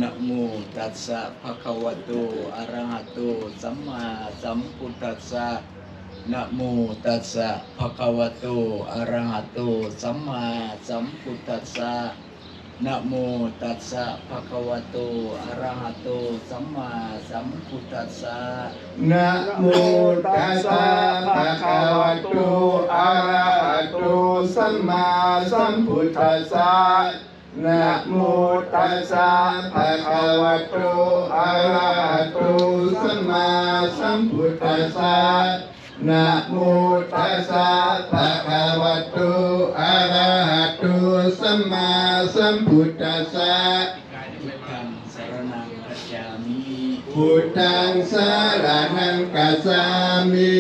ນະໂມຕັດສະ ພະຄະວະໂຕ ອະລະຫະໂຕ ສຳມາສຳພຸດທັດສະ ນະໂມຕັດສະ ພະຄະວະໂຕ ອະລະຫະໂຕ ສຳມາສຳພຸດທັດສະ ນະໂມຕັດສະ ພະຄະວະໂຕ ອະລະຫະໂຕ ສຳມາສຳພຸດທັດສະ ນະໂມຕັດສະ ພະຄະວະໂຕ ອະລະຫະໂຕ ສຳມາສຳພຸດທັດສະ ນະໂມຕັດສະ ພະຄະວະໂຕ ອະລະຫະໂຕ ສຳມາສຳພຸດທັດສະ ນະໂມຕັດສະ ພະຄະວະໂຕ ອະລະຫະໂຕ ສຳມາສຳພຸດທັດສະ ພຸດທັງ ສະລະນັງ ກັດສາມິ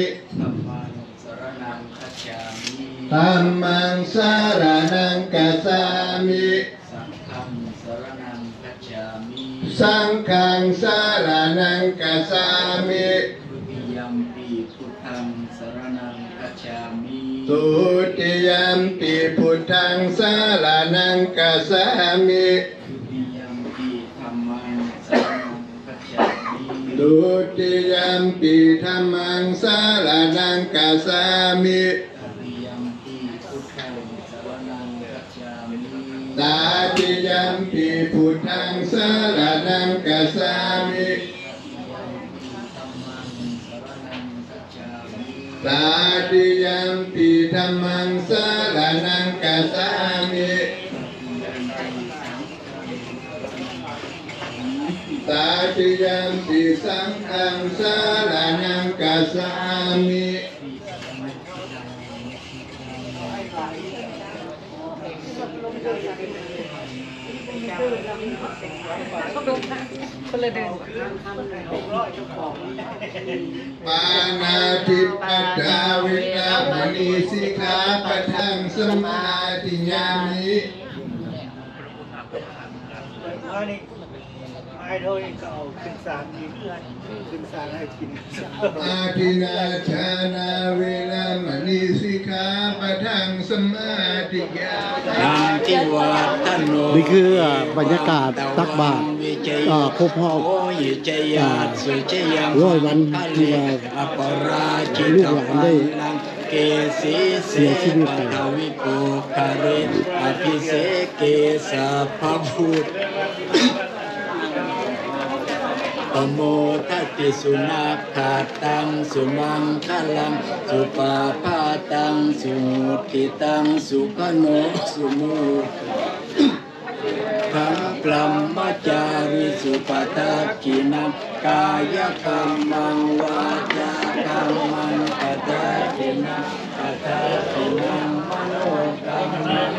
ສະຣະນັງ ກັດສາມິ ທຳມັງ ສະຣະນັງ ກັດສາມິ ສັງຄັງ ສະຣະນັງ ກັດສາມິ ສັງຄັງ ສະຣະນັງ ກັດສາມິ ທຸຕິຍຳປິ ພຸດທັງ ສະຣະນັງ ກັດສາມິ ທຸຕິຍຳປິ ພຸດທັງ ສະຣະນັງ ກັດສາມິ ທຸຕິຍຳປິ ທຳມັງ ສະຣະນັງ ກັດສາມິ ທຸຕິຍຳປິ ທຳມັງ ສະຣະນັງ ກັດສາມິ ຕະຕິຍຳປິ ພຸດທັງ ສະຣະນັງ ກັດສາມິ ຕະຕິຍຳປິ ພຸດທັງ ສະຣະນັງ ກັດສາມິ ຕະຕິຍຳປິ ທຳມັງ ສະຣະນັງ ກັດສາມິ ຕະຕິຍຳປິ ທຳມັງ ສະຣະນັງ ກັດສາມິ ຕະຕິຍຳປິ ສັງຄັງ ສະຣະນັງ ຕະຕິຍຳປິ ສັງຄັງ ສະຣະນັງ ກັດສາມິ ຄົນລະເດີນ ປານາຕິປາຕາ ເວລະມະນີ ສິກຂາປະທັງ ສະມາທິຍາມິ ອັນນີ້ ອ້າຍເຮົາເອງກໍເອົາຂຶ້ນສານອີກ ຂຶ້ນສານໃຫ້ກິນ ອາທິນນາທານາ ເວລະມະນີ ສິກຂາປະທັງ ສະມາທິຍາມິ ນີ້ຄື ເອີ ບັນຍາກາດຕັກບາດ ເອີ ຄົບຮອບ ເອີ ຮ້ອຍວັນທີ່ວ່າ ລູກຫຼານໄດ້ ເກເສເສ ເສຍຊີວິດໄປ ປະທະວິໂປຄາເຣ ອະພິເສເກ ສັບພະພຸດທະ ປະໂມທະຕິ ສຸນັກຂະຕັງ ສຸມັງຄະລັງ ສຸປະພາຕັງ ສຸຫຸດທິຕັງ ສຸຂະໂນ ສຸມຸດ ຂັງ ບຣຳມະຈາຣິສຸ ປະທັກຂິນັງ ກາຍະກຳມັງ ວາຈາ ກຳມັງປະຈາຈິນະ ປະຊາຊົນນຳມະໂນກຳມັງ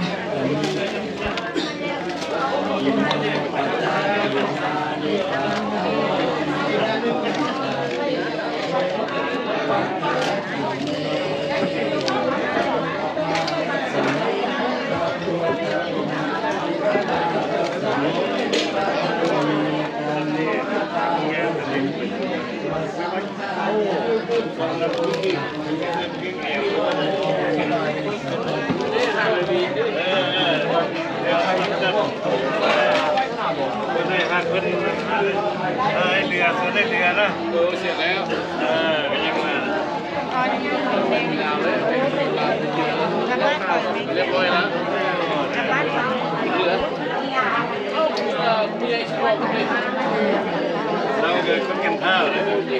ລາວກໍຄົນກິນຂ້າວເດ້ ເອີ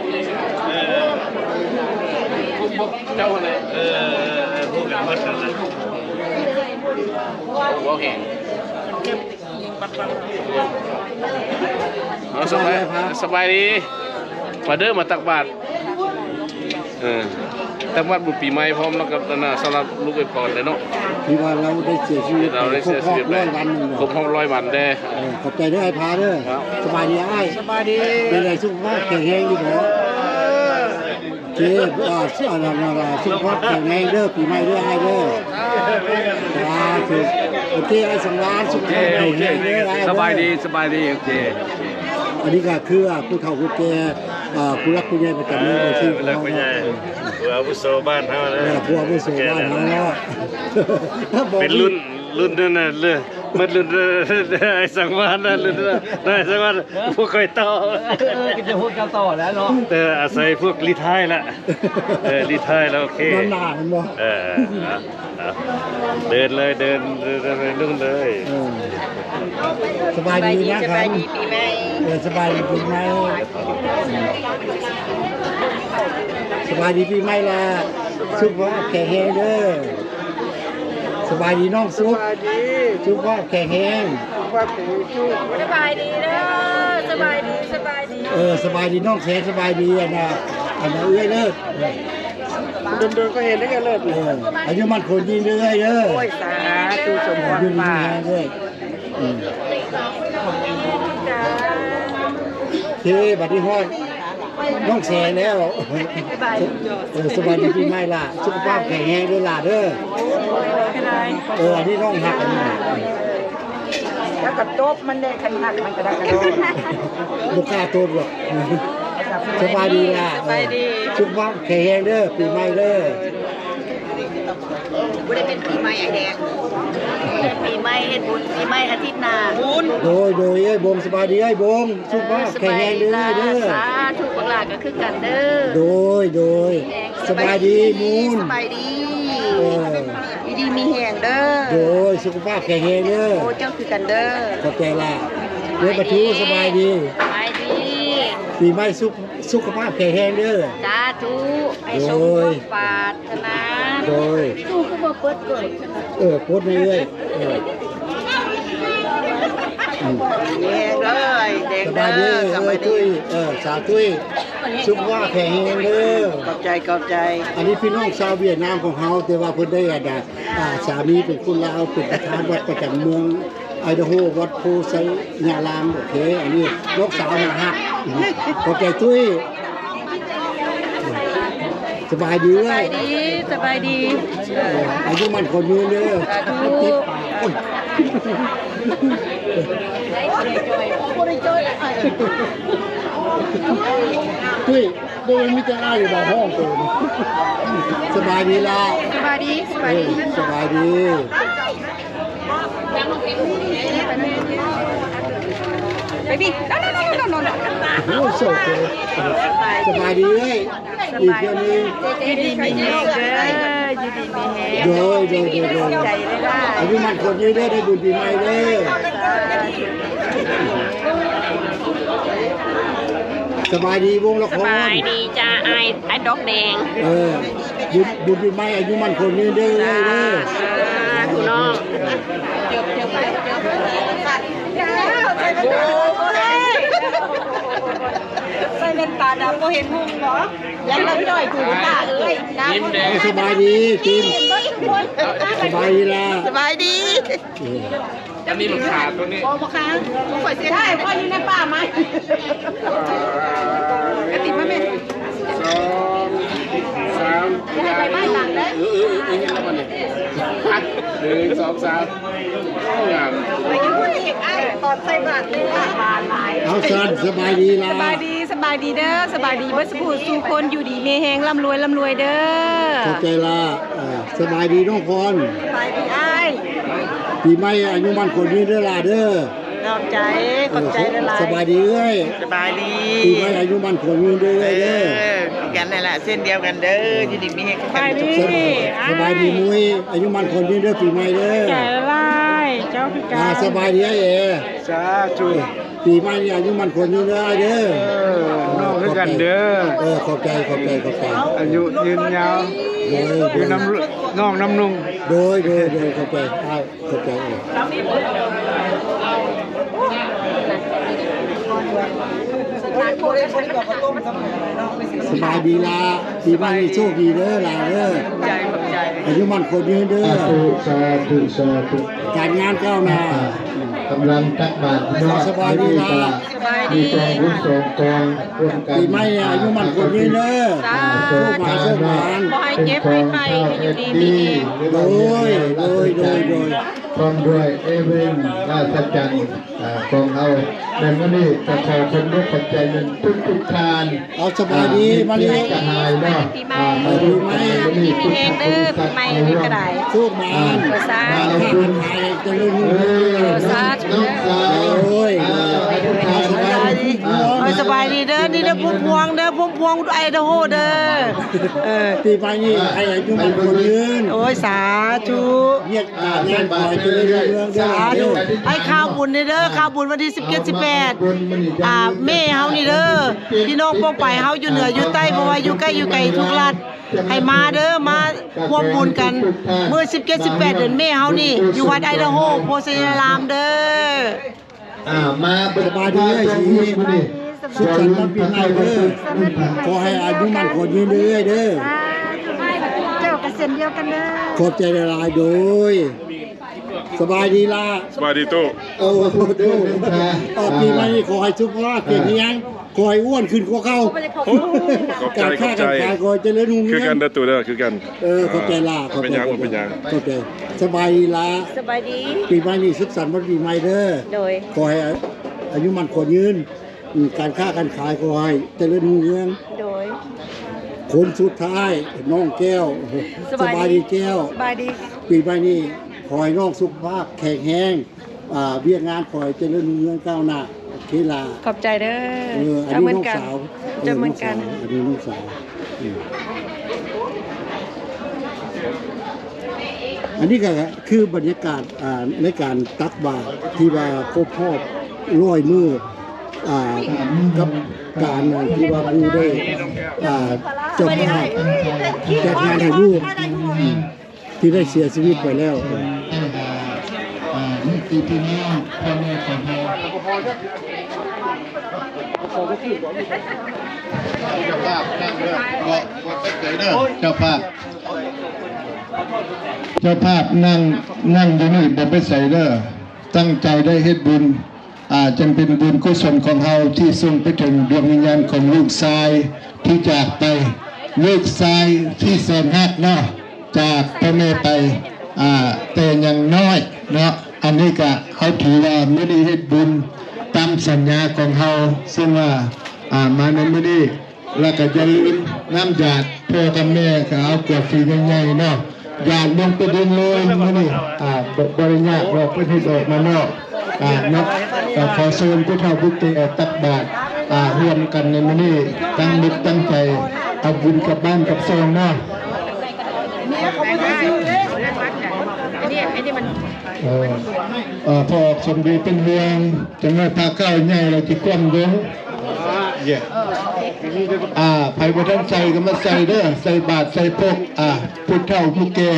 ເຈົ້າຫັ້ນແຫຼະ ເອີ ເອີ ເອີ ຮູ້ກັນໝົດຫັ້ນແຫຼະ ເວົ້າແຮງ ເອົາ ສະບາຍ ສະບາຍດີ ມາເດີ ມາຕັກບາດ ເອີ ຕັ້ງວັດບຸນປີໃໝ່ພ້ອມ ແລ້ວກໍອັນນ່າ ສຳລັບລູກອວຍພອນເດ້ເນາະ ທີ່ວ່າລາວໄດ້ເສຍຊີວິດ ລາວໄດ້ເສຍຊີວິດ ຄົບຮອບຮ້ອຍວັນ ຄົບຮອບຮ້ອຍວັນເດ້ ເອີ ຂອບໃຈເດີອ້າຍພາເດີ ສະບາຍດີອ້າຍ ສະບາຍດີ ເປັນໃດ ສຸຂະພາບແຂງແຮງຢູ່ບໍ່? ໂອເຄ ສຸຂະພາບແຂງແຮງເດີ ປີໃໝ່ເດີອ້າຍເດີ ສາທຸ ໂອເຄ ອ້າຍສັງວານ ສຸຂະພາບແຂງແຮງເດີອ້າຍເດີ ສະບາຍດີ ສະບາຍດີ ໂອເຄ ອັນນີ້ກໍຄືຜູ້ເຖົ້າຜູ້ແກ່ ອ່າ ຜູ້ຫຼັກຜູ້ໃຫຍ່ປະຈຳເມືອງ ເອີ ຜູ້ຫຼັກຜູ້ໃຫຍ່ ຜູ້ອາວຸໂສບ້ານເຮົານະ ເອີ ຜູ້ອາວຸໂສບ້ານເຮົາເນາະ ເປັນລຸ້ນ ລຸ້ນນັ້ນນະ ເລີຍ ໝົດລຸ້ນ ອ້າຍສັງວານນະ ລຸ້ນນະ ອ້າຍສັງວານ ບໍ່ຄ່ອຍຕໍ່ ເອີ ເອີ ກໍຈະຮູ້ເຈົ້າຕໍ່ແລ້ວເນາະ ເອີ ອາໄສພວກຣີທາຍລະ ເອີ ຣີທາຍແລ້ວ ໂອເຄ ນອນໜ້າແມ່ນບໍ່? ເອີ ເອີ ເດີນເລີຍ ເດີນ ເດີນ ເດີນໄປລຸ້ນເລີຍ ເອີ ສະບາຍດີນະ ສະບາຍດີປີໃໝ່ ເອີ ສະບາຍດີປີໃໝ່ ສະບາຍດີປີໃໝ່ລະ ສຸຂະພາບແຂງແຮງເດີ ສະບາຍດີນ້ອງສຸກ ສະບາຍດີ ສຸຂະພາບແຂງແຮງ ສະບາຍດີເດີ ສະບາຍດີ ສະບາຍດີ ເອີ ສະບາຍດີນ້ອງແສງ ສະບາຍດີ ອັນນ່າ ອັນນ່າ ເອື້ອຍເລີດ ດົນໆກໍເຫັນເດ້ເອື້ອຍເລີດ ເອີ ອາຍຸໝັ້ນຂວັນຍືນເດີເອື້ອຍເດີ ໂອ້ຍ ສາທຸ ສົມພອນ ອາຍຸໝັ້ນຂວັນຍືນເດີ ອືມ ເຄ ບັດນີ້ຮອດ ນ້ອງແສງແລ້ວ ເອີ ສະບາຍດີປີໃໝ່ຫຼ້າ ສຸຂະພາບແຂງແຮງເດີຫຼ້າເດີ ເອີ ອັນນີ້ນ້ອງຮັກ ອັນນີ້ ແລ້ວກໍຕົບມັນແດ່ ຄັນຮັກມັນກໍໄດ້ກະໂດດ ບໍ່ກ້າຕົບດອກ ສະບາຍດີຫຼ້າ ສະບາຍດີ ສຸຂະພາບແຂງແຮງເດີ ປີໃໝ່ເດີ. ບໍ່ໄດ້ເປັນປີໃໝ່ອ້າຍແດງ ເປັນປີໃໝ່ເຮັດບຸນ ປີໃໝ່ອາທິດໜ້າ ບຸນ ໂດຍ ໂດຍ ເອື້ອຍບົງ ສະບາຍດີເອື້ອຍບົງ ສຸຂະພາບແຂງແຮງເດີ ເດີ ສາທຸ ບັກຫຼ້າກໍຄືກັນເດີ ໂດຍ ໂດຍ ສະບາຍດີມູນ ສະບາຍດີ ເອີ ຢູ່ດີມີແຮງເດີ ໂດຍ ສຸຂະພາບແຂງແຮງເດີ ໂອ້ ເຈົ້າຄືກັນເດີ ຂອບໃຈຫຼ້າ ເດີ ປາທູ ສະບາຍດີ ສະບາຍດີ ປີໃໝ່ສຸກ ສຸຂະພາບແຂງແຮງເດີ ສາທຸ ໃຫ້ສົມຄວາມປາດຖະໜາ ໂດຍ ຕູ້ຄືບໍ່ເປີດເກີດ ເອີ ປົດເລື້ອຍໆ ເອີ ອືມ ແຮງເດີ ແດງເດີ ສະບາຍດີ ສະບາຍດີ ເອີ ສາທຸ ສຸຂະພາບແຂງແຮງເດີ ຂອບໃຈ ຂອບໃຈ ອັນນີ້ພີ່ນ້ອງຊາວຫວຽດນາມຂອງເຮົາ ແຕ່ວ່າເພິ່ນໄດ້ ອັນ ອ່າ ສາມີເປັນຄົນລາວ ເປັນປະທານວັດປະຈຳເມືອງ ໄອດາໂຮ ວັດໂພໄຊຍາລາມ ໂອເຄ ອັນນີ້ນ້ອງສາວໜ້າຮັກ ຂອບໃຈຕຸ້ຍ ສະບາຍດີເອື້ອຍ ສະບາຍດີ ສະບາຍດີ ເອີ ອາຍຸໝັ້ນຂວັນຍືນເດີ ສາທຸ ຕິດປາກ ໂອ້ຍ ຕຸ້ຍ ບໍ່ແມ່ນມີແຕ່ອ້າຍຢູ່ບໍ່ ຮ້ອງໂຕນີ້ ສະບາຍດີລະ ສະບາຍດີ ສະບາຍດີ ເອີ ສະບາຍດີ Baby, no, no, no. ໂອ້ ໂຊກເລີຍ ສະບາຍດີເອີຍ ອີກເທື່ອໜຶ່ງ ຢູ່ດີມີແຮງເດີ ຢູ່ດີມີແຮງ ໂດຍ ໂດຍ ໂດຍ ໂດຍ ອາຍຸໝັ້ນຂວັນຍືນເດີ ໄດ້ບຸນປີໃໝ່ເດີ ສະບາຍດີວົງລະຄອນ ສະບາຍດີຈ້າ ອ້າຍ ອ້າຍດອກແດງ ເອີ ບຸນ ບຸນປີໃໝ່ ອາຍຸໝັ້ນຂວັນຍືນເດີ ເອື້ອຍເດີ ສາທຸນ້ອງ. ຕາດຳບໍ່ເຫັນຮຸ່ງບໍ? ຍັງເລີກຈ່ອຍກູຕາເອີຍນະ. ເອົາ ສະບາຍດີຕິມ. ສະບາຍດີລະ. ສະບາຍດີ. ເອີ ອັນນີ້ລູກຄ້າຕົວນີ້. ບໍ່ ບໍ່ຄ້າ. ຂ້ອຍເສຍດາຍ ຂ້ອຍຢູ່ໃນປ່າໄມ້. ກະຕິມາແມ່. ສອງ ສາມ. ຢ່າໃຫ້ໄປໄມ້ຫຼັງເດີ້. ເອີ ເອີ ເອີ ເຮັດແລ້ວບໍ່ນີ້? ໜຶ່ງ ສອງ ສາມ. ໂອ້ ງາມ. ໄປຢູ່ພຸ້ນອີກ ອ້າຍ ຕອນໃສ່ບາດນີ້. ເອົາຊັ້ນ ສະບາຍດີລະ. ສະບາຍດີ ສະບາຍດີເດີ້. ສະບາຍດີເບິດສູ່ຜູ້ສູ່ຄົນ ຢູ່ດີມີແຮງ ລ່ຳລວຍ ລ່ຳລວຍເດີ້. ຂອບໃຈລະ. ເອີ ສະບາຍດີນ້ອງພອນ. ສະບາຍດີອ້າຍ. ປີໃໝ່ອາຍຸໝັ້ນຂວັນຍືນເດີ້ຫຼ້າເດີ້. ຂອບໃຈ ຂອບໃຈຫຼາຍໆ. ສະບາຍດີເອື້ອຍ. ສະບາຍດີ. ປີໃໝ່ອາຍຸໝັ້ນຂວັນຍືນເດີ້ເອື້ອຍເດີ້. ເອີ ຄືກັນນັ້ນລະ ເຊັ່ນດຽວກັນເດີ້. ເອີ ຢູ່ດີມີແຮງຄືກັນ. ສະບາຍດີ. ສະບາຍດີມຸ້ຍ ອາຍຸໝັ້ນຂວັນຍືນເດີ້ ປີໃໝ່ເດີ້. ຂອບໃຈຫຼາຍໆ ເຈົ້າຄືກັນ. ອ່າ ສະບາຍດີອ້າຍເອ. ສາທຸ. ປີໃໝ່ນີ້ອາຍຸໝັ້ນຂວັນຍືນເດີ້ອ້າຍເດີ້. ເອີ ນ້ອງຄືກັນເດີ້. ເອີ ຂອບໃຈ ຂອບໃຈ ຂອບໃຈ. ອາຍຸຍືນຍາວ. ໂດຍ ຢູ່ນຳນ້ອງນຳລຸງ. ໂດຍ ໂດຍ ໂດຍ ຂອບໃຈອ້າຍ. ເຂົ້າໃຈເອງ. ສະບາຍດີລະ ປີໃໝ່ນີ້ໂຊກດີເດີ້ຫຼານເດີ້. ຂອບໃຈ ຂອບໃຈ. ອາຍຸໝັ້ນຂວັນຍືນເດີ້. ສາທຸ ສາທຸ ສາທຸ. ການງານກ້າວໜ້າ. ກຳລັງຕັກບາດເນາະ. ສະບາຍດີລະ. ສະບາຍດີ. ມີກອງບຸນສອງກອງຮ່ວມກັນ. ປີໃໝ່ນີ້ອາຍຸໝັ້ນຂວັນຍືນເດີ້. ສາທຸ. ໂຊກໝານ ໂຊກໝານ. ບໍ່ໃຫ້ເຈັບໃຫ້ໄຂ້ ໃຫ້ຢູ່ດີມີແຮງ. ໂດຍ ໂດຍ ໂດຍ ໂດຍ. ພ້ອມດ້ວຍເອເວັນລາຊະຈັນ ອາ ຂອງເຮົາໃນມື້ນີ້ ກໍຂໍຂອບອົກຂອບໃຈນຳທຸກໆທ່ານ. ເອົາ ສະບາຍດີມາລີ. ມີເຊື້ອຈະຫາຍເນາະ. ອາ ມາຢູ່ໃນມື້ນີ້ ມີແຮງເດີ້ ປີໃໝ່ນີ້ກໍໄດ້. ໂຊກໝານ. ສາທຸ. ເອີ ສາທຸ. ໂອ້ຍ ອາ ສະບາຍດີເດີ້. ນີ້ເດີ້ ພວງພວງເດີ້ ພວງພວງໄອດາໂຮເດີ້. ເອີ ປີໃໝ່ນີ້ໃຫ້ອາຍຸໝັ້ນຂວັນຍືນ. ໂອ້ຍ ສາທຸ. ວຽກ ອ່າ ການງານຂໍໃຫ້ຈະເລີນຮຸ່ງເຮືອງເດີ້. ສາທຸ. ໃຫ້ຂ່າວບຸນນີ້ເດີ້ ຂ່າວບຸນວັນທີສິບເຈັດ ສິບແປດ ອ່າ ເມເຮົານີ້ເດີ້. ພີ່ນ້ອງປ້ອງປາຍເຮົາຢູ່ເໜືອຢູ່ໃຕ້ ບໍ່ວ່າຢູ່ໃກ້ຢູ່ໄກທຸກລັດ ໃຫ້ມາເດີ້ ມາຮ່ວມບຸນກັນ ມື້ສິບເຈັດ ສິບແປດ ເດືອນເມເຮົານີ້ ຢູ່ວັດໄອດາໂຮໂພໄຊຍາລາມເດີ້. ອ່າ ມາ ສະບາຍດີເອື້ອຍສີ. ສຸກສັນວັນປີໃໝ່ເດີ້. ຂໍໃຫ້ອາຍຸໝັ້ນຂວັນຍືນເດີ້ເອື້ອຍເດີ້. ສາທຸ. ເຈົ້າກໍເຊັ່ນດຽວກັນເດີ້. ຂອບໃຈຫຼາຍໆ. ໂດຍ ສະບາຍດີລະ. ສະບາຍດີໂຕ. ໂອ້ ໂຕ. ເອີ ປີໃໝ່ນີ້ຂໍໃຫ້ສຸຂະພາບແຂງແຮງ ຂໍໃຫ້ອ້ວນຂຶ້ນກວ່າເກົ່າ. ໂອ້ ຂອບໃຈ ຂອບໃຈ. ການຄ້າການຂາຍຂໍໃຫ້ຈະເລີນຮຸ່ງເຮືອງ ຄືກັນເດີ້ໂຕເດີ້ ຄືກັນ. ເອີ ຂອບໃຈຫຼາຍ ບໍ່ເປັນຫຍັງ ຂອບໃຈ ບໍ່ເປັນຫຍັງ ຂອບໃຈ. ສະບາຍດີລະ. ສະບາຍດີ. ປີໃໝ່ນີ້ສຸກສັນວັນປີໃໝ່ເດີ້. ໂດຍ. ຂໍໃຫ້ອາຍຸໝັ້ນຂວັນຍືນ ການຄ້າການຂາຍຂໍໃຫ້ຈະເລີນຮຸ່ງເຮືອງ. ໂດຍ. ຄົນສຸດທ້າຍ ນ້ອງແກ້ວ. ສະບາຍດີແກ້ວ. ສະບາຍດີ. ປີໃໝ່ນີ້ຂໍໃຫ້ນ້ອງສຸຂະພາບແຂງແຮງ ອ່າ ວຽກງານຂໍໃຫ້ຈະເລີນຮຸ່ງເຮືອງກ້າວໜ້າ. ໂອເຄລະ. ຂອບໃຈເດີ້. ເອີ ອັນນີ້ນ້ອງສາວ. ເຈົ້າເໝືອນກັນ. ເອີ ນ້ອງສາວ ອັນນີ້ນ້ອງສາວ. ອືມ ອັນນີ້ກໍຄືບັນຍາກາດ ອ່າ ໃນການຕັກບາດທີ່ວ່າຄົບຮອບຮ້ອຍມື້ ອ່າ ກັບການທີ່ວ່າຜູ້ໄດ້ ອ່າ ເຈົ້າພາບຈັດງານໃຫ້ລູກ ອືມ ທີ່ໄດ້ເສຍຊີວິດໄປແລ້ວ. ອ່າ ນີ້ຄືພີ່ນ້ອງພໍ່ແມ່ຂອງເຮົາ. ເຈົ້າພາບນັ່ງເດີ ບໍ່ ບໍ່ໄປໄກເດີ ເຈົ້າພາບ ເຈົ້າພາບນັ່ງ ນັ່ງຢູ່ນີ້ ບໍ່ໄປໃສເດີ. ຕັ້ງໃຈໄດ້ເຮັດບຸນ ອ່າ ຈັ່ງເປັນບຸນກຸສົນຂອງເຮົາທີ່ສົ່ງໄປເຖິງດວງວິນຍານຂອງລູກຊາຍທີ່ຈາກໄປ, ລູກຊາຍທີ່ແສນຮັກເນາະ ຈາກພໍ່ແມ່ໄປ ອ່າ ແຕ່ຍັງນ້ອຍເນາະ. ອັນນີ້ກະເຮົາຖືວ່າມື້ນີ້ເຮັດບຸນຕາມສັນຍາຂອງເຮົາ ເຊິ່ງວ່າ ອ່າ ມາໃນມື້ນີ້ ແລ້ວກໍຢ່າລືມນ້ຳຢາດ ພໍ່ກັບແມ່ກໍເອົາກວດສີໃຫຍ່ໆເນາະ ຢາດລົງໄປດຶງເລີຍມື້ນີ້ ອ່າ ບໍ່ ບໍ່ໄດ້ຍາກດອກ ເພິ່ນເຮັດອອກມາເນາະ ອ່າ ເນາະ. ກໍຂໍເຊີນຜູ້ເຖົ້າຜູ້ແກ່ຕັກບາດ ອ່າ ຮ່ວມກັນໃນມື້ນີ້ ຕັ້ງອົກຕັ້ງໃຈເອົາບຸນກັບບ້ານກັບຊ່ອງເນາະ. ອັນນີ້ ອັນນີ້ມັນ ເອີ ເອີ ພໍອອກສົມດີເປັນຫ່ວງ ຈັກໜ້ອຍພາເຂົ້າໃຫຍ່ແລ້ວຊິກວມລົງ. ເຢ້ ອ່າ ໃຜບໍ່ທັນໃສ່ກໍມາໃສ່ເດີ ໃສ່ບາດໃສ່ປົກ ອ່າ ຜູ້ເຖົ້າຜູ້ແກ່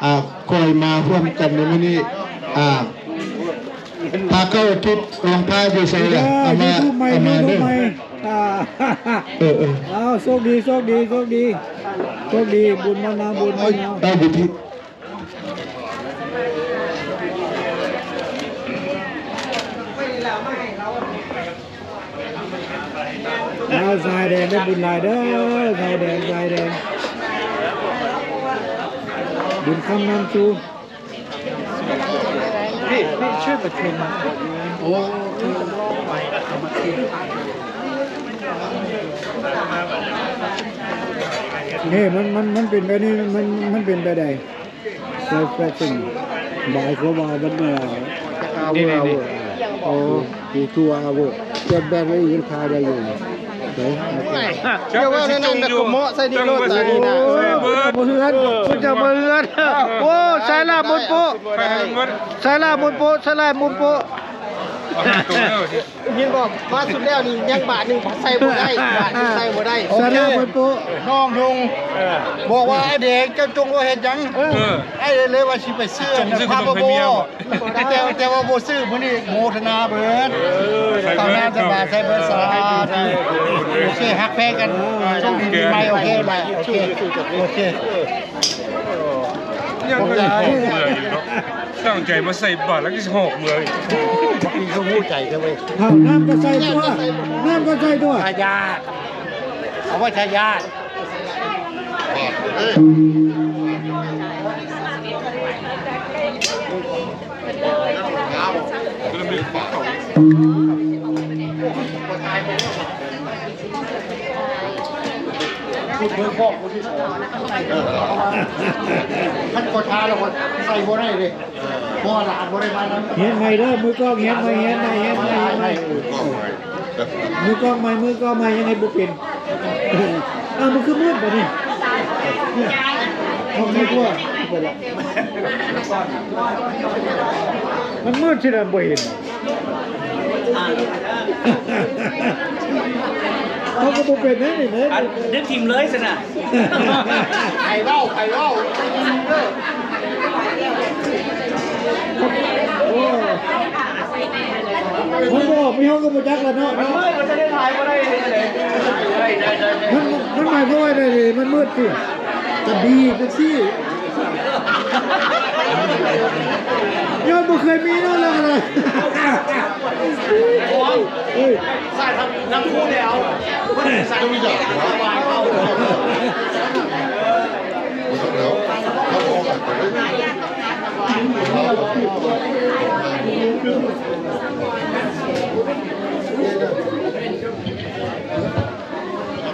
ອ່າ ຄ່ອຍມາຮ່ວມກັນໃນມື້ນີ້ ອ່າ. ພາເກົ້າທິດ ລອງພາຢູ່ໃສລະ? ເອົາມາ ເອົາມາເດີ. ເອີ ເອີ ເອົາ ໂຊກດີ ໂຊກດີ ໂຊກດີ ໂຊກດີ ບຸນມານຳ ບຸນມານຳ. ເອົາ ບຸນທິດ ເອົາ ສາຍແດງໄດ້ບຸນຫຼາຍເດີ ສາຍແດງ ສາຍແດງ ບຸນຄຳນຳສູ່. ນີ້ ນີ້ ຊ່ວຍປະຊຸມ ໂອ້ ນີ້ ມັນ ມັນ ມັນເປັນແບບນີ້ ມັນ ມັນເປັນແບບໃດ? ແຟຊັນ ໝາຍຄວາມວ່າມັນ ນີ້ ນີ້ ນີ້ ໂອ້ ມີທົ່ວ ເອົາເວີ ແບບ ແບບນີ້ຍັງທາໄດ້ຢູ່. ເຈົ້າວ່າແນວນັ້ນກໍເໝາະໃສ່ນີ້ໂລດຕານີ້ນະ. ເອີ ເພິ່ນເຈົ້າມາເຮືອນ ເພິ່ນເຈົ້າມາເຮືອນ. ໂອ້ ສາຍລາບມົນໂປະ ສາຍລາບມົນໂປະ ສາຍລາບມົນໂປະ. ເຫັນບໍ່ ມາສຸດແລ້ວນີ້ຍັງບາດໜຶ່ງໃສ່ບໍ່ໄດ້ ບາດໜຶ່ງໃສ່ບໍ່ໄດ້. ສາຍລາບມົນໂປະ ນ້ອງທຸງ ເອີ ບອກວ່າ ອາແດງ ເຈົ້າຈົ່ງວ່າເຮັດຫຍັງ? ເອີ ອ້າຍເລີຍວ່າຊິໄປຊື້ ຊື້ຂະໜົມໃຫ້ເມຍ. ແຕ່ ແຕ່ວ່າບໍ່ຊື້ ມື້ນີ້ໂມທະນາເບີດ. ເອີ ເຂົ້າໜ້າສະບາຍໃສ່ເບີດ ສາທຸ. ໂອເຄ ຮັກແພງກັນ ໂຊກດີປີໃໝ່. ໂອເຄ ບາຍ ໂອເຄ ໂອເຄ. ຍັງບໍ່ໄດ້ຮອດເມືອງຢູ່ເນາະ ຕັ້ງໃຈມາໃສ່ບາດແລ້ວກໍຊິຮອດເມືອງອີກ. ບັກນີ້ຄືຮູ້ໃຈແທ້ເວີຍ. ເອົາ ນ້ຳກໍໃສ່ຕົວະ ນ້ຳກໍໃສ່ຕົວະ. ທາຍາດ ເອົາໄວ້ທາຍາດ. ຄັນບໍ່ທາແລ້ວກໍໃສ່ບໍ່ໄດ້ເດ້ ເພາະວ່າຫຼານບໍ່ໄດ້ມານຳ. ຮຽນໃໝ່ເດີ ມືກ້ອງ ຮຽນໃໝ່ ຮຽນໃໝ່ ຮຽນໃໝ່ ຮຽນໃໝ່. ມືກ້ອງໃໝ່ ມືກ້ອງໃໝ່ ຍັງເຮັດບໍ່ເປັນ. ອ້າວ ມັນຄືມືດບາດນີ້. ອອກມາຕົວະ ໄປລະ ມັນມືດຊິໄດ້ບໍ່ເຫັນ. ເຮົາກໍບໍ່ເປັນແນວນີ້ເດ້ ດຶງຖິ້ມເລີຍຊັ້ນນະ. ໃຜເວົ້າ ໃຜເວົ້າ. ໂອ້ ມັນບໍ່ອອກ ມີເຮົາກໍບໍ່ຈັກລະເນາະ. ມັນມືດ ມັນຈະໄດ້ຖ່າຍບໍ່ໄດ້ເຮັດຈັ່ງໃດ? ໄດ້ ໄດ້ ໄດ້ ໄດ້. ມັນ ມັນໝາຍຄວາມວ່າໃດນີ້? ມັນມືດຕິ ກະບີຈັ່ງຊີ້ ຍ້ອນບໍ່ເຄີຍມີເນາະ ແລ້ວກໍໄດ້. ເອີຍ ສາຍທາງ ທາງຄູແລ້ວ ສາຍທາງ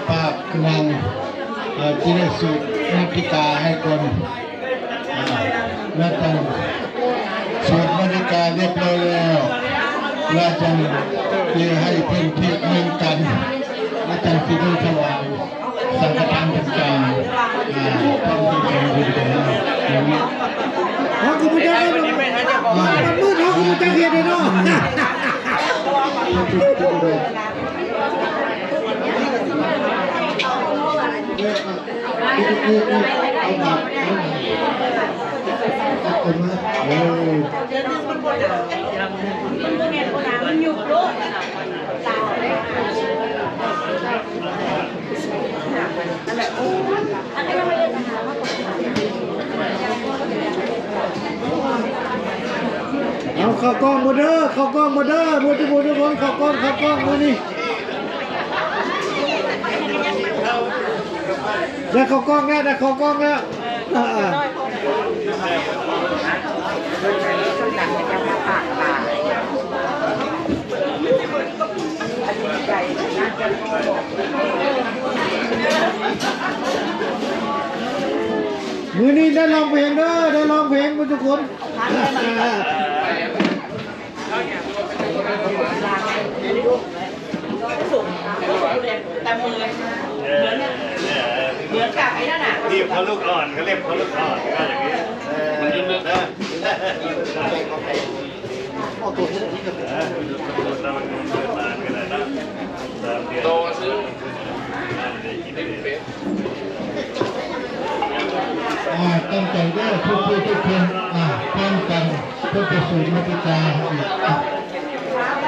ພາບນາງ ເອີ ທີ່ໄດ້ສູດມະຕິກາໃຫ້ກ່ອນ ອາ ແລ້ວຈັ່ງສວດມະຕິກາຮຽບຮ້ອຍແລ້ວ ແລ້ວຈັ່ງຊິໃຫ້ເພິ່ນທິດໜຶ່ງກັນ ແລ້ວຈັ່ງຊິໄດ້ຖວາຍສັງຄະທານເປັນການ ອາ ທຳບຸນກັນ. ເຮົາກໍບໍ່ຈັກເນາະ ມັນມືດ ເຮົາກໍບໍ່ຈັກເຮັດເດ້ເນາະ. ເອົາ ເຂົ້າກ້ອງໝົດເດີ ເຂົ້າກ້ອງໝົດເດີ ໝົດທຸກຄົນ ເຂົ້າກ້ອງ ເຂົ້າກ້ອງມື້ນີ້. ໄດ້ເຂົ້າກ້ອງແລ້ວ ໄດ້ເຂົ້າກ້ອງແລ້ວ. ອ່າ ມື້ນີ້ໄດ້ຮ້ອງເພງເດີ ໄດ້ຮ້ອງເພງໝົດທຸກຄົນ. ແຕ່ເໝືອນ ເໝືອນ ເໝືອນກັບໄອ້ນັ້ນນະ ນີ້ເຂົາລູກອ່ອນ ເຂົາເລັບເຂົາລູກອ່ອນ ກໍຢ່າງນີ້ ເອີ ມັນຢູ່ເລິກ ເອີ ໂຕຊື້ ອ່າ ຕັ້ງໃຈເດີ ທຸກໆ ທຸກຄົນ ອ່າ. ກັນ ເພື່ອໄປສູ່ມະຕິກາ.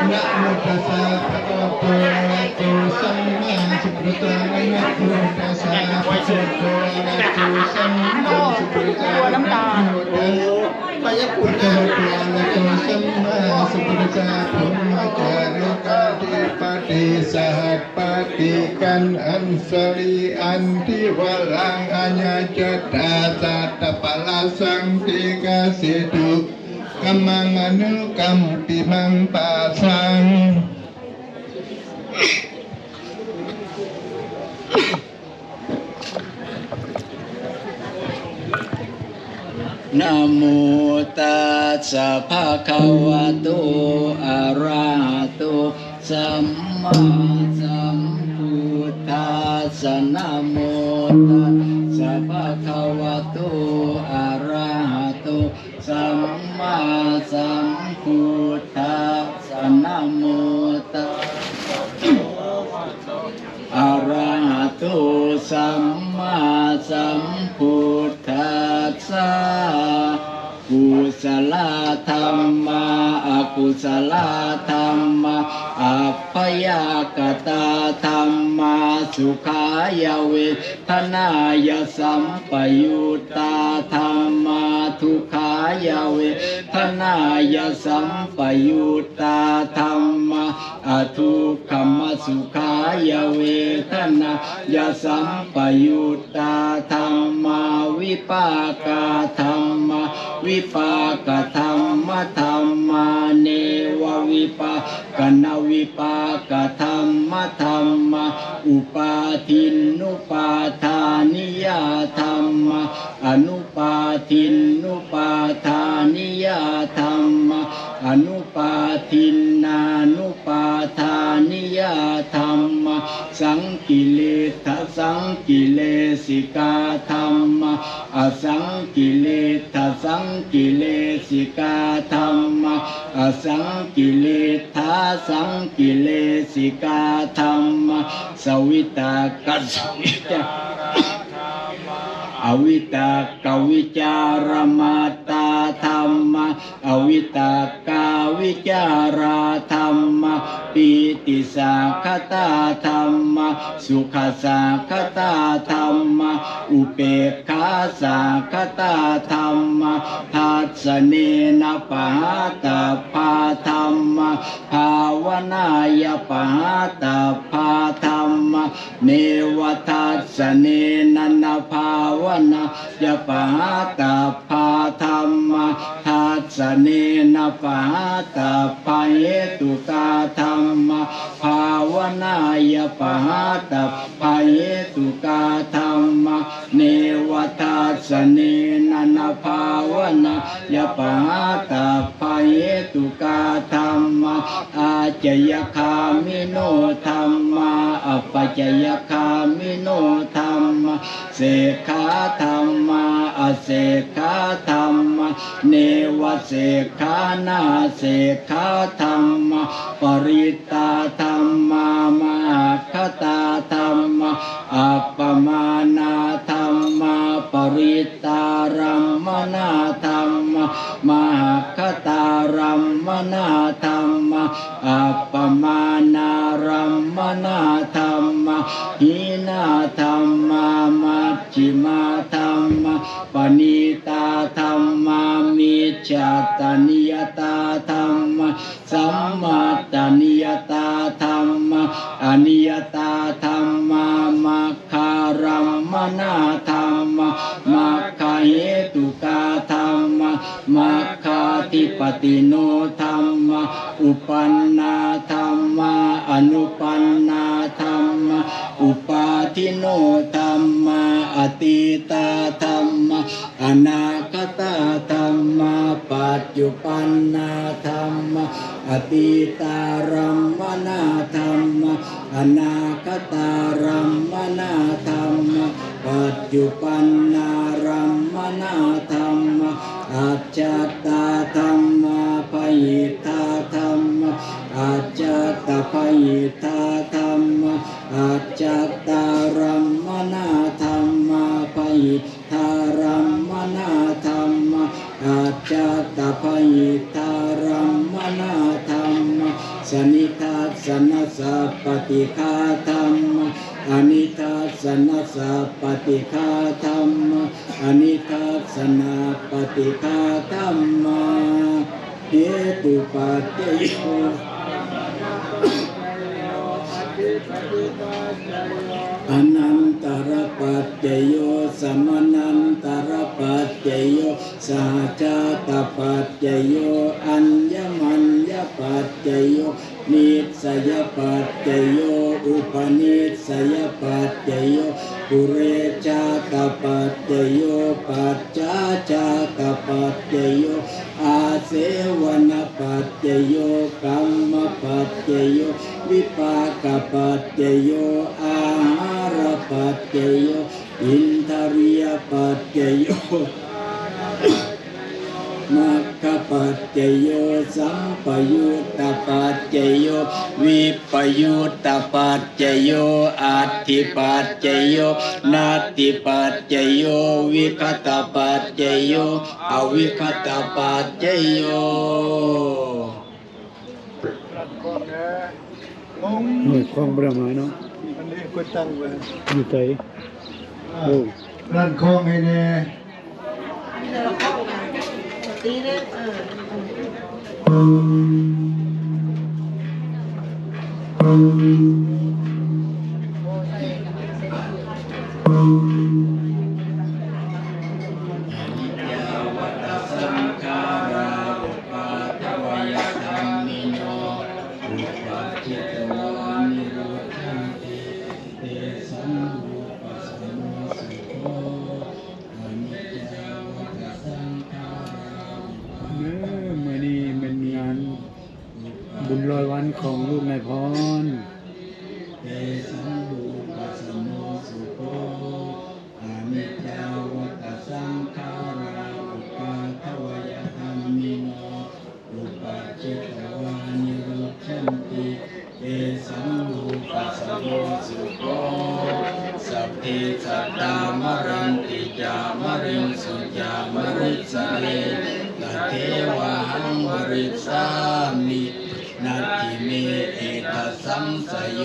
ນະໂມຕັດສະ ພະຄະວະໂຕ ອະລະຫະໂຕ ສຳມາສຳພຸດທັດສະ ນະໂມຕັດສະ ພະຄະວະໂຕ ອະລະຫະໂຕ ສຳມາສຳພຸດທັດສະ ນະໂມຕັດສະ ພະຄະວະໂຕ ອະລະຫະໂຕ ສຳມາສຳພຸດທັດສະ ພົມມະຈາຣິກາທິປະຕິ ສະຫັດປະຕິກັນ ອັນສະລີ ອັນທິວະລັງ ອາຍະຈະຕາ ສັດຕະປະລາສັງ ເຕກະເສຕຸ ກຳມັງ ອະນຸກຳປິມັງ ປະສັງ. ນະໂມຕັດສະ ພະຄະວະໂຕ ອະລະຫະໂຕ ສຳມາສຳພຸດທັດສະ ນະໂມຕັດສະ ພະຄະວະໂຕ ອະລະຫະໂຕ ສຳມາສຳພຸດທັດສະ ນະໂມຕັດສະ ອະລະຫະໂຕ ສຳມາສຳພຸດທັດສະ. ກຸສະລະທຳມະ ອະກຸສະລະທຳມະ ອັບພະຍາກະຕາທຳມະ ສຸຂາຍະເວທະນາຍະສຳປະຍຸດຕາທຳມະ ທຸກຂາຍະເວທະນາຍະສຳປະຍຸດຕາທຳມະ ອະທຸກຂະມະສຸຂາຍະເວທະນາຍະສຳປະຍຸດຕາທຳມະ ວິປາກາທຳມະ ວິປາກະທຳມະທຳມາ ເນວະວິປາການະວິປາກະທຳມະທຳມາ ອຸປາທິນນຸປາທານິຍະທຳມະ ອະນຸປາທິນນຸປາທານິຍະທຳມະ ອະນຸປາທິນນານຸປາທານິຍະທຳມະ ສັງກິເລທະສັງກິເລສິກາທຳມະ ອະສັງກິເລທະສັງກິເລສິກາທຳມະ ອະສັງກິເລທາສັງກິເລສິກາທຳມະ ສະວິຕາກະສະວິຈາ ອະວິຕາກະວິຈາລະມັດຕາທຳມະ ອະວິຕາກາວິຈາລາທຳມະ ປີຕິສາຄະຕາທຳມະ ສຸຂະສາຄະຕາທຳມະ ອຸເປກຂາສາຄະຕາທຳມະ ທັດສະເນນະປະຫາຕັບພາທຳມະ ພາວະນາຍະປະຫາຕັບພາທຳມະ ເນວະທັດສະເນນະນະພາວະນາຍະປະຫາຕັບພາທຳມະ ທັດສະເນນະປະຫາຕັບພະເຫຕຸກາທຳມະ ພາວະນາຍະປະຫາຕັບພະເຫຕຸກາທຳມະ ເນວະທັດສະເນນະນະພາວະນາຍະປະຫາຕັບພະເຫຕຸກາທຳມະ ອາຊະຍະຄາມິໂນທຳມາ ອັບປະຊະຍະຄາມິໂນທຳມາ ເສກຂາທຳມາ ອະເສກຂາທຳມາ ເນວະເສກຂານາເສກຂາທຳມາ ປະລິດຕາທຳມາ ມະຫັກຄະຕາທຳມາ ອັບປະມານາທຳມາ ປະລິດຕາລັມມະນາທຳມາ ມະຫັກຄະຕາລັມມະນາທຳມາ ອັບປະມານາລັມມະນາທຳມາ ຫີນາທຳມາ ມັດ ຊິມາທຳມາ ປະນີຕາທຳມາ ມິດຈະຕະນິຍະຕາທຳມາ ສຳມັດຕະນິຍະຕາທຳມາ ອະນິຍະຕາທຳມາ ມັກຄາລັມມະນາທຳມາ ມັກຄະເຫຕຸກາທຳມາ ມັກຄາທິປະຕິໂນທຳມາ ອຸປັນນາທຳມາ ອະນຸປັນນາທຳມາ ອຸປາທິນໂນທຳມາ ອະຕີຕາທຳມາ ອະນາຄະຕາທຳມາ ປັດຈຸປັນນາທຳມາ ອະຕີຕາລັມມະນາທຳມາ ອະນາຄະຕາລັມມະນາທຳມາ ປັດຈຸປັນນາລັມມະນາທຳມາ ອັດ ຈັດຕາທຳມາ ພະຫິດຖາທຳມາ ອັດຈັດຕະພະຫິດຖາທຳມາ ອັດຈັດຕາລັມມະນາທຳມາ ພະຫິດຖາລັມມະນາທຳມາ ອັດຈັດ ສະນິທັດສະນະສັບປະຕິຄາທຳມະ ອະນິທັດສະນະສັບປະຕິຄາທຳມະ ອະນິທັດສະນະປະຕິຄາທຳມະ ເຫຕຸປັດຈະໂຍ ອະນັນຕະລະປັດຈະໂຍ ສະມະນັນຕະລະປັດຈະໂຍ ສະຫັດຈາຕະປັດຈະໂຍ ອັນຍະມັນຍະປັດຈະໂຍ ນິດສະຍະປັດຈະໂຍ ອຸປະນິດສະຍະປັດຈະໂຍ ປຸເຣຊາຕະປັດຈະໂຍ ປັດຈາຈາຕະປັດຈະໂຍ ອາເສວະນະປັດຈະໂຍ ກຳມະປັດຈະໂຍ ວິປາກະປັດຈະໂຍ ອາຫາລະປັດຈະໂຍ ອິນທະລິຍະປັດຈະໂຍ ມັກຂະປັດຈະໂຍ ສຳປະຍຸດຕະປັດຈະໂຍ ວິປະຍຸດຕະປັດຈະໂຍ ອັດຖິປັດຈະໂຍ ນັດຖິປັດຈະໂຍ ວິຄະຕະປັດຈະໂຍ ອະວິຄະຕະປັດຈະໂຍ. ໂອ້ຍ ຂອງບໍ່ໄດ້ມາເນາະ ອັນນີ້ເພິ່ນຕັ້ງໄວ້ ຢູ່ໃສ? ໂອ້ ຮ້ານຂອງໃຫ້ແດ່. ເດີ ມື້ນີ້ແມ່ນງານບຸນຮ້ອຍວັນຂອງລູກນາຍພອນ. ອະນິດຈາວັດຕະສັງຂາຣາ ອຸປາທະວາຍະທຳມິໂນ ອຸປັດຈິດຕະວາ ນິລຸດຊັນຕິ ເຕສັງ ໂລກັດສະໂມ ສຸໂຂ ສັບເພ ສັດຕາ ມະຣັນຕິ ຈາ ມະຣິງສຸ ຈາ ມະຣິສະເລ ຕະເທວະຫັງ ມະຣິສາມິ ນັດຖິເມ ເອກະສັງສະໂຍ.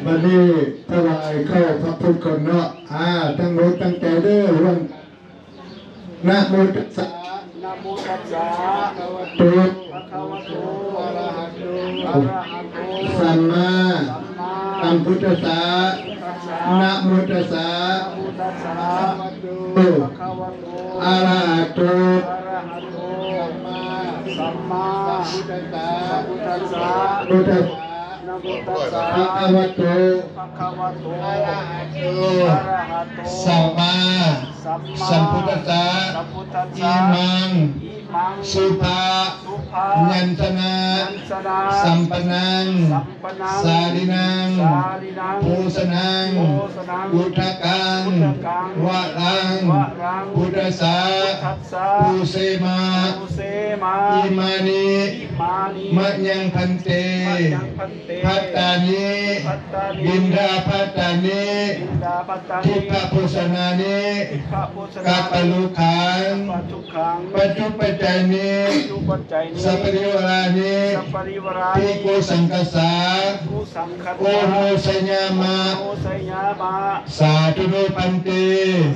ບັດນີ້ຖວາຍເຂົ້າພະພຸດກ່ອນເນາະ. ອາ ຕັ້ງອົກຕັ້ງໃຈເດີ ຮ່ວມ ນະໂມຕັດສະ ນະໂມຕັດສະ ພະຄະວະໂຕ ພະຄະວະໂຕ ອະຣະຫະໂຕ ອະຣະຫະໂຕ ສຳມາ ສຳມາ ສຳພຸດທັດສະ ນະໂມຕັດສະ ນະໂມຕັດສະ ພະຄະວະໂຕ ອະຣະຫະໂຕ ອະຣະຫະໂຕ ສຳມາ ສຳມາ ສຳພຸດທັດສະ ສຳພຸດທັດສະ ນະໂມຕັດສະ ພະຄະວະໂຕ ພະຄະວະໂຕ ອະຣະຫະໂຕ ອະຣະຫະໂຕ ສຳມາ ສຳມາ ສຳພຸດທັດສະ ສຳພຸດທັດສະ ອິມັງ ອິມັງ ສຸພະ ສຸພະ ຍັນຊະນະ ຍັນຊະນະ ສຳປະນັງ ສຳປະນັງ ສາລີນັງ ສາລີນັງ ໂພຊະນັງ ໂພຊະນັງ ອຸດທະກັງ ອຸດທະກັງ ວະລັງ ວະລັງ ພຸດທັດສະ ພຸດທັດສະ ປູເຊມະ ປູເຊມະ ອິມານິ ອິມານິ ມະຍັງພັນເຕ ມະຍັງພັນ ເຕ ພັດຕານິ ພັດຕານິ ບິນດາພັດຕານິ ບິນດາພັດຕານິ ທິບພະໂພຊະນານິ ທິບພະໂພຊະນານິ ກັບປະລຸຄັງ ກັບປະລຸຄັງ ປັດຈຸປັດໄຈນິ ປັດຈຸປັດໄຈນິ ສັບປະລິວາລານິ ສັບປະລິວາລານິ ພິກຂຸສັງຄະສາ ພິກຂຸສັງຄະສາ ໂອໂນໄຊຍາມະ ໂອໂນໄຊຍາມະ ສາທຸໂນພັນເຕ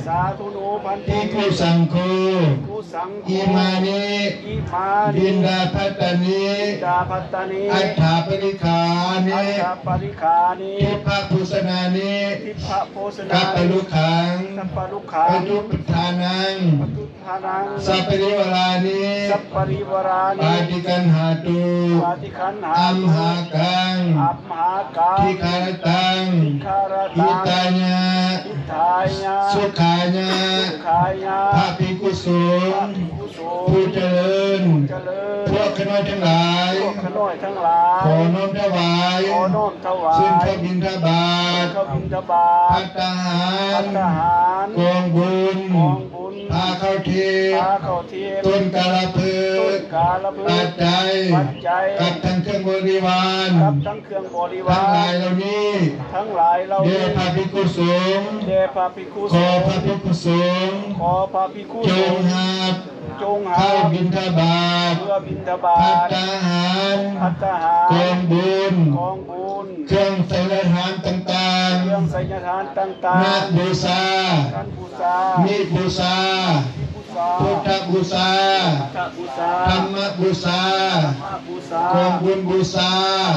ສາທຸໂນພັນເຕ ພິກຂຸສັງໂຄ ພິກຂຸ ສັງໂຄ ອິມານິ ອິມານິ ບິນດາພັດຕານິ ບິນດາພັດຕານິ ອັດຖາປະລິຄານິ ອັດຖາປະລິຄານິ ທິບພະໂພຊະນານິ ທິບພະໂພຊະນານິ ກັບປະລຸຄັງ ກັບປະລຸຄັງ ປະຈຸປະທານັງ ປະຈຸປະທານັງ ສັບປະລິວາລານິ ສັບປະລິວາລານິ ປາຕິຄັນຫາຕຸ ປາຕິຄັນຫາຕຸ ອັມຫາກັງ ອັມ ມະຫາກັງ ທິຄາລະຕັງ ທິຄາລະຕັງ ຫິຕາຍະ ຫິຕາຍະ ສຸຂາຍະ ສຸຂາຍະ ພະພິກຂຸສົງ ພະພິກຂຸສົງ ຜູ້ຈະເລີນ ຜູ້ຈະເລີນ ພວກຂ້ານ້ອຍທັງຫຼາຍ ພວກຂ້ານ້ອຍທັງຫຼາຍ ຂໍນ້ອມຖວາຍ ຂໍນ້ອມຖວາຍ ຊຶ່ງເຂົ້າບິນທະບາດ ຊຶ່ງເຂົ້າບິນທະບາດ ພັດຕາຫານ ພັດຕາຫານ ກອງບຸນ ກອງບຸນ ພາເຂົ້າທີບ ພາເຂົ້າທີບ ຕົ້ນກາລະພຶກ ຕົ້ນກາລະພຶກ ປັດໄຈ ປັດໄຈ ກັບທັງເຄື່ອງບໍລິວານ ກັບທັງເຄື່ອງບໍລິວານ ທັງຫຼາຍເຫຼົ່ານີ້ ທັງຫຼາຍເຫຼົ່ານີ້ ແດ່ພະພິກຂຸສົງ ແດ່ພະພິກຂຸສົງ ຂໍພະພິກຂຸສົງ ຂໍພະພິກຂຸສົງ ຈົ່ງຮັບ ຈົ່ງຮັບ ເຂົ້າບິນທະບາດ ເຂົ້າບິນທະບາດ ພັດຕາຫານ ພັດຕາຫານ ກອງບຸນ ກອງບຸນ ເຄື່ອງໄສຍະທານຕ່າງໆ ເຄື່ອງໄສຍະທານຕ່າງໆ ນະບູຊາ ນະບູຊາ ນິບູຊາ ພຸດທະບູຊາ ທະບູຊາ ທຳມະບູຊາ ທຳມະບູຊາ ກອງບຸນບູຊາ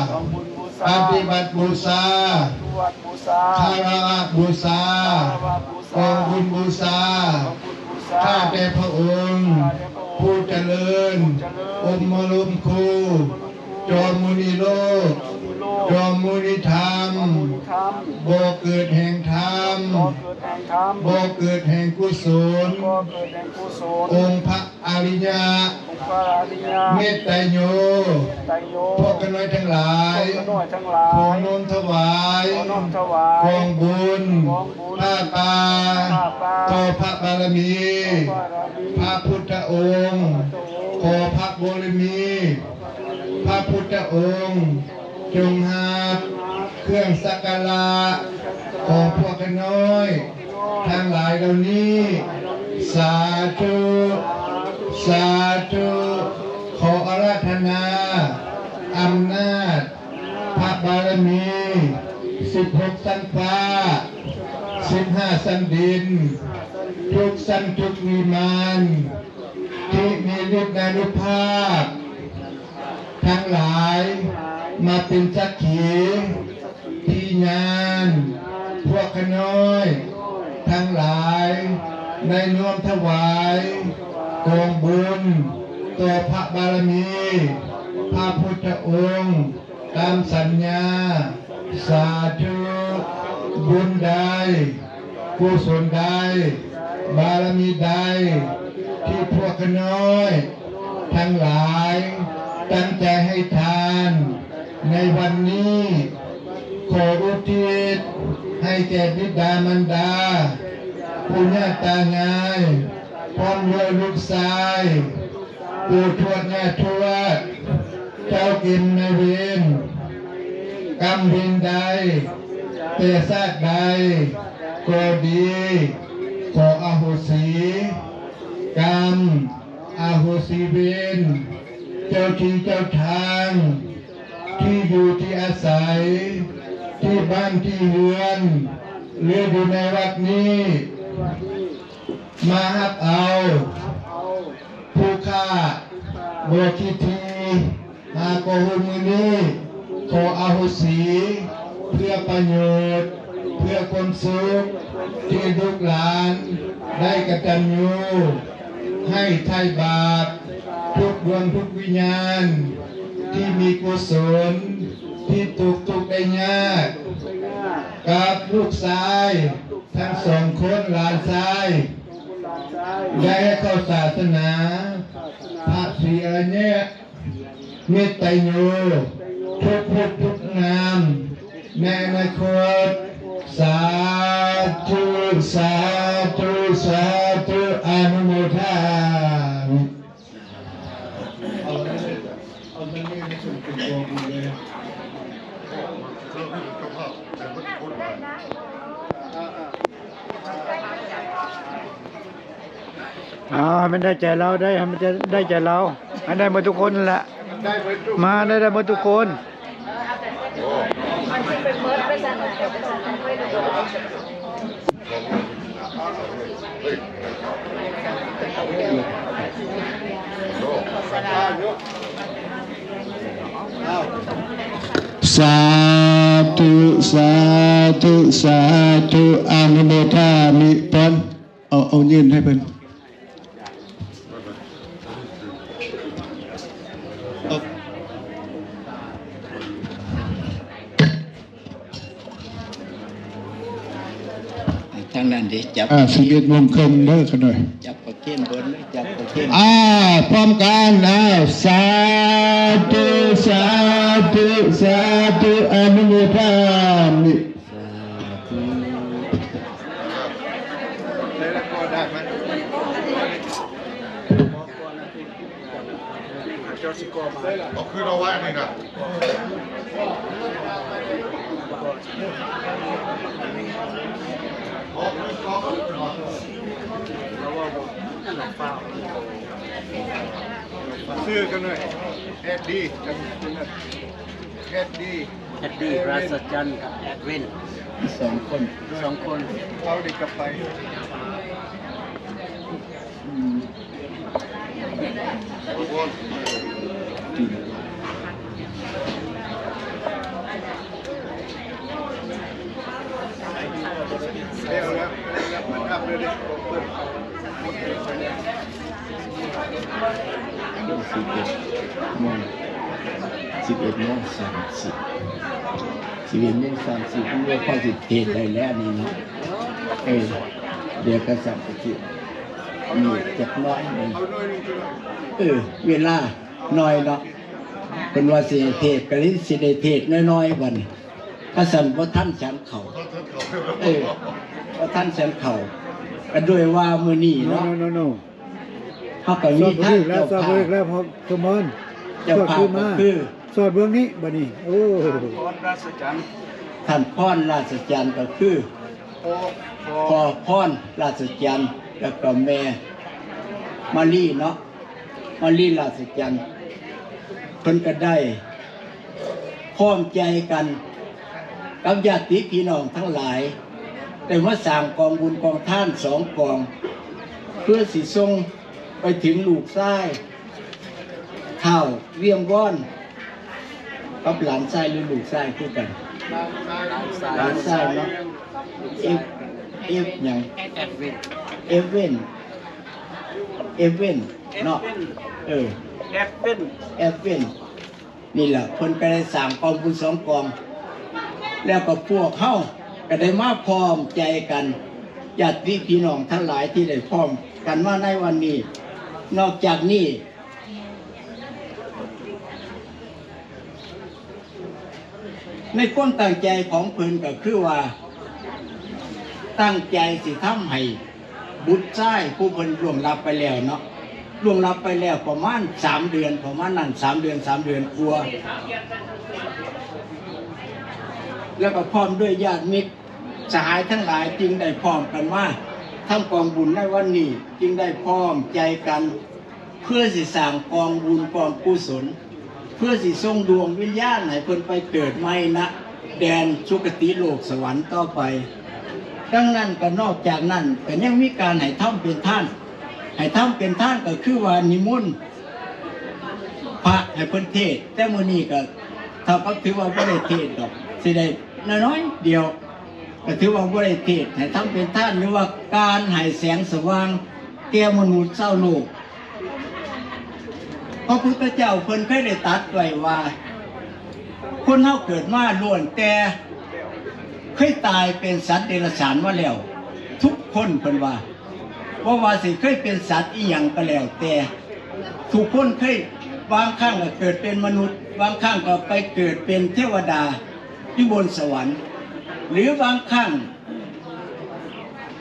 ກອງບຸນບູຊາ ປະຕິບັດບູຊາ ປະຕິບັດບູຊາ ຄາລະວະບູຊາ ຄາລະວະບູຊາ ກອງບຸນບູຊາ ກອງບຸນບູຊາ ຂ້າແດ່ພະອົງ ຂ້າແດ່ພະອົງ ຜູ້ຈະເລີນ ຜູ້ຈະເລີນ ອົມມະລົມຄູ ຈົມມຸນີໂລກ ຈົມມຸນີໂລກ ຈົມມຸນີທຳ ຈົມມຸນີທຳ ບໍ່ເກີດແຫ່ງທຳ ບໍ່ເກີດແຫ່ງທຳ ບໍ່ເກີດແຫ່ງກຸສົນ ບໍ່ເກີດແຫ່ງກຸສົນ ອົງພະອະລິຍະ ອົງພະອະລິຍະ ເມດໄຕໂຍ ເມດໄຕໂຍ ພວກຂ້ານ້ອຍທັງຫຼາຍ ພວກຂ້ານ້ອຍທັງຫຼາຍ ຂໍນ້ອມຖວາຍ ຂໍນ້ອມຖວາຍ ກອງບຸນ ກອງບຸນ ຜ້າປ່າ ຜ້າປ່າ ຕໍ່ພະບາລະມີ ຕໍ່ພະບາລະມີ ພະພຸດທະອົງ ຂອງພະພຸດທະອົງ ຂໍພະບໍລະມີ ພະພຸດທະອົງ ຈົ່ງຮັບເຄື່ອງສັກກາລະຂອງພວກຂ້ານ້ອຍທັງຫຼາຍເຫຼົ່ານີ້ ສາທຸ ສາທຸ ຂໍອາລາທະນາອຳນາດພະບາລະມີ ສິບຫົກຊັ້ນຟ້າ ສິບຫ້າຊັ້ນດິນ ທຸກຊັ້ນທຸກວິມານ ທີ່ມີລິດອານຸພາບ ທັງຫຼາຍມາເປັນສັກຂີ ທີ່ຍານພວກຂ້ານ້ອຍທັງຫຼາຍໄດ້ນ້ອມຖວາຍກອງບຸນຕໍ່ພະບາລະມີພະພຸດທະອົງຕາມສັນຍາ. ສາທຸ. ບຸນໃດ ກຸສົນໃດ ບາລະມີໃດ ທີ່ພວກຂ້ານ້ອຍທັງຫຼາຍຕັ້ງໃຈໃຫ້ທານໃນວັນນີ້ ຂໍອຸທິດໃຫ້ແກ່ບິດາມານດາ ປູ່ຍ່າຕາຍາຍ ພ້ອມດ້ວຍລູກຊາຍ ປູ່ທວດຍ່າທວດ ເຈົ້າເກມນາຍເວນ ກຳເວນໃດ ແຕ່ຊາດໃດກໍດີ ຂໍອະໂຫສິກຳ ອະໂຫສິເວນ ເຈົ້າທີ່ເຈົ້າທາງ ທີ່ຢູ່ທີ່ອາໄສ ທີ່ບ້ານທີ່ເຮືອນ ຫຼື ຢູ່ໃນວັດນີ້ ມາຮັບເອົາ ຜູ້ຂ້າບໍ່ຄິດທີ່ຫາກໍຮູ້ມື້ນີ້ ຂໍອະໂຫສິເພື່ອປະໂຫຍດ ເພື່ອຄວາມສຸກ ທີ່ລູກຫຼານໄດ້ກະຕັນຍູ ໃຫ້ໄຖ່ບາບທຸກດວງທຸກວິນຍານ ທີ່ມີກຸສົນ ທີ່ຕົກທຸກໄດ້ຍາກ ກັບລູກຊາຍ ທັງສອງຄົນ ຫຼານຊາຍ ໄດ້ເຂົ້າສາສະໜາ ພະສີອະລິຍະ ເມດໄຕໂຍ ທຸກຮູບທຸກນາມ ໃນອະນາຄົດ. ສາທຸ ສາທຸ ສາທຸ ອະນຸໂມທາມິ. ເອົາໃຫ້ມັນໄດ້ໃຈລາວ ໄດ້ ໃຫ້ມັນໄດ້ໃຈລາວ ໃຫ້ໄດ້ໝົດທຸກຄົນນັ້ນແຫຼະ ມາໄດ້ ໄດ້ໝົດທຸກຄົນ. ສາທຸ ສາທຸ ສາທຸ ອະນຸໂມທາມິ ປອນ ເອົາ ເອົາຍື່ນໃຫ້ເພິ່ນ. ທາງນັ້ນເດ້ ຈັບ ອ່າ ສິບເອັດໂມງເຄິ່ງເດີ ຂະນ້ອຍ ຈັບປະເຄນເບິ່ງເດີ ຈັບປະເຄນ ອ່າ ພ້ອມກັນ ອ່າ ສາທຸ ສາທຸ ສາທຸ ອະນຸໂມທາມິ. ສາທຸ. ເອົາຄືນເອົາໄວ້ອັນນີ້ນະ ຊື່ກັນເລີຍ ແອດດີ ແອດດີ ແອດດີ ລາຊະຈັນກັບແອດວິນ ສອງຄົນ ສອງຄົນ ເຮົາໄດ້ກັບໄປ ອືມ ແລ້ວ ແລ້ວ ແລ້ວ ເປີດ ສິບເອັດໂມງ ສິບເອັດໂມງສາມສິບ ສິບເອັດໂມງສາມສິບ ມັນບໍ່ພໍຊິເທດໄດ້ແລ້ວນີ້ເນາະ ເອີ ດຽວກະສັບກະຊິ ມີຈັກໜ້ອຍໜຶ່ງ ເອີ ເວລາໜ້ອຍເນາະ ເພິ່ນວ່າຊິໃຫ້ເທດ ກະເລີຍຊິໄດ້ເທດໜ້ອຍໆ ບັດນີ້ ຄັນຊັ້ນບໍ່ທັນສັນເຂົ້າ ເອີ ບໍ່ທັນສັນເຂົ້າ ກະດ້ວຍວ່າມື້ນີ້ເນາະ ໂນ ໂນ ໂນ ເຮົາກະມີທາງເຈົ້າພາບ ເຈົ້າພາບກະຄື ສອດເບິ່ງນີ້ບາດນີ້ ໂອ້ ທ່ານພອນລາຊະຈັນ ທ່ານພອນລາຊະຈັນກະຄື ພໍ່ ພໍ່ພອນລາຊະຈັນ ແລ້ວກະແມ່ມາລີເນາະ ມາລີລາຊະຈັນ ເພິ່ນກະໄດ້ ພ້ອມໃຈກັນກັບຍາດຕິພີ່ນ້ອງທັງຫຼາຍ ໄດ້ມາສ້າງກອງບຸນກອງທານສອງກອງ ເພື່ອຊິສົ່ງໄປເຖິງລູກຊາຍ ທ້າວວຽງວອນ ກັບຫຼານຊາຍ ຫຼື ລູກຊາຍຄືກັນ ຫຼານຊາຍເນາະ ເອຟ ເອຟຫຍັງ ແອດວິນ ເອເວັນ ເອເວັນເນາະ ເອີ ແອດວິນ ແອດວິນ ນີ້ລະ ເພິ່ນກະໄດ້ສ້າງກອງບຸນສອງກອງ ແລ້ວກະພວກເຮົາກະໄດ້ມາພ້ອມໃຈກັນ ຍາດຕິພີ່ນ້ອງທັງຫຼາຍທີ່ໄດ້ພ້ອມກັນມາໃນວັນນີ້ ນອກຈາກນີ້ ໃນຄວາມຕັ້ງໃຈຂອງເພິ່ນກະຄືວ່າ ຕັ້ງໃຈຊິທຳໃຫ້ບຸດຊາຍຜູ້ເພິ່ນລ່ວງລັບໄປແລ້ວເນາະ ລ່ວງລັບໄປແລ້ວປະມານສາມເດືອນ ປະມານນັ້ນ ສາມເດືອນ ສາມເດືອນກວ່າ ແລ້ວກະພ້ອມດ້ວຍຍາດມິດສະຫາຍທັງຫຼາຍ ຈຶ່ງໄດ້ພ້ອມກັນມາທຳກອງບຸນໃນວັນນີ້ ຈຶ່ງໄດ້ພ້ອມໃຈກັນ ເພື່ອຊິສ້າງກອງບຸນກອງກຸສົນ ເພື່ອຊິສົ່ງດວງວິນຍານໃຫ້ເພິ່ນໄປເກີດໃໝ່ ນະ ແດນສຸຄະຕິໂລກສະຫວັນຕໍ່ໄປ. ດັ່ງນັ້ນກະນອກຈາກນັ້ນກະຍັງມີການໃຫ້ທຳເປັນທານ ໃຫ້ທຳເປັນທານກະຄືວ່ານິມົນພະໃຫ້ເພິ່ນເທດ ແຕ່ມື້ນີ້ກະເທົ່າກັບຖືວ່າບໍ່ໄດ້ເທດດອກ ຊິໄດ້ໜ້ອຍໆດຽວ ກະຖືວ່າບໍ່ໄດ້ເທດ ໃຫ້ທຳເປັນທານ ຫຼືວ່າການໃຫ້ແສງສະຫວ່າງແກ່ມະນຸດຊາວໂລກ. ພະພຸດທະເຈົ້າເພິ່ນເຄີຍໄດ້ຕັດໄວ້ວ່າ ຄົນເຮົາເກີດມາລ້ວນແຕ່ເຄີຍຕາຍເປັນສັດເດຍລະສານມາແລ້ວ ທຸກຄົນເພິ່ນວ່າ ບໍ່ວ່າຊິເຄີຍເປັນສັດອີ່ຫຍັງກະແລ້ວແຕ່ ທຸກຄົນເຄີຍ ບາງຄັ້ງກະເກີດເປັນມະນຸດ ບາງຄັ້ງກະໄປເກີດເປັນເທວະດາຢູ່ບົນສະຫວັນ ຫຼືບາງຄັ້ງ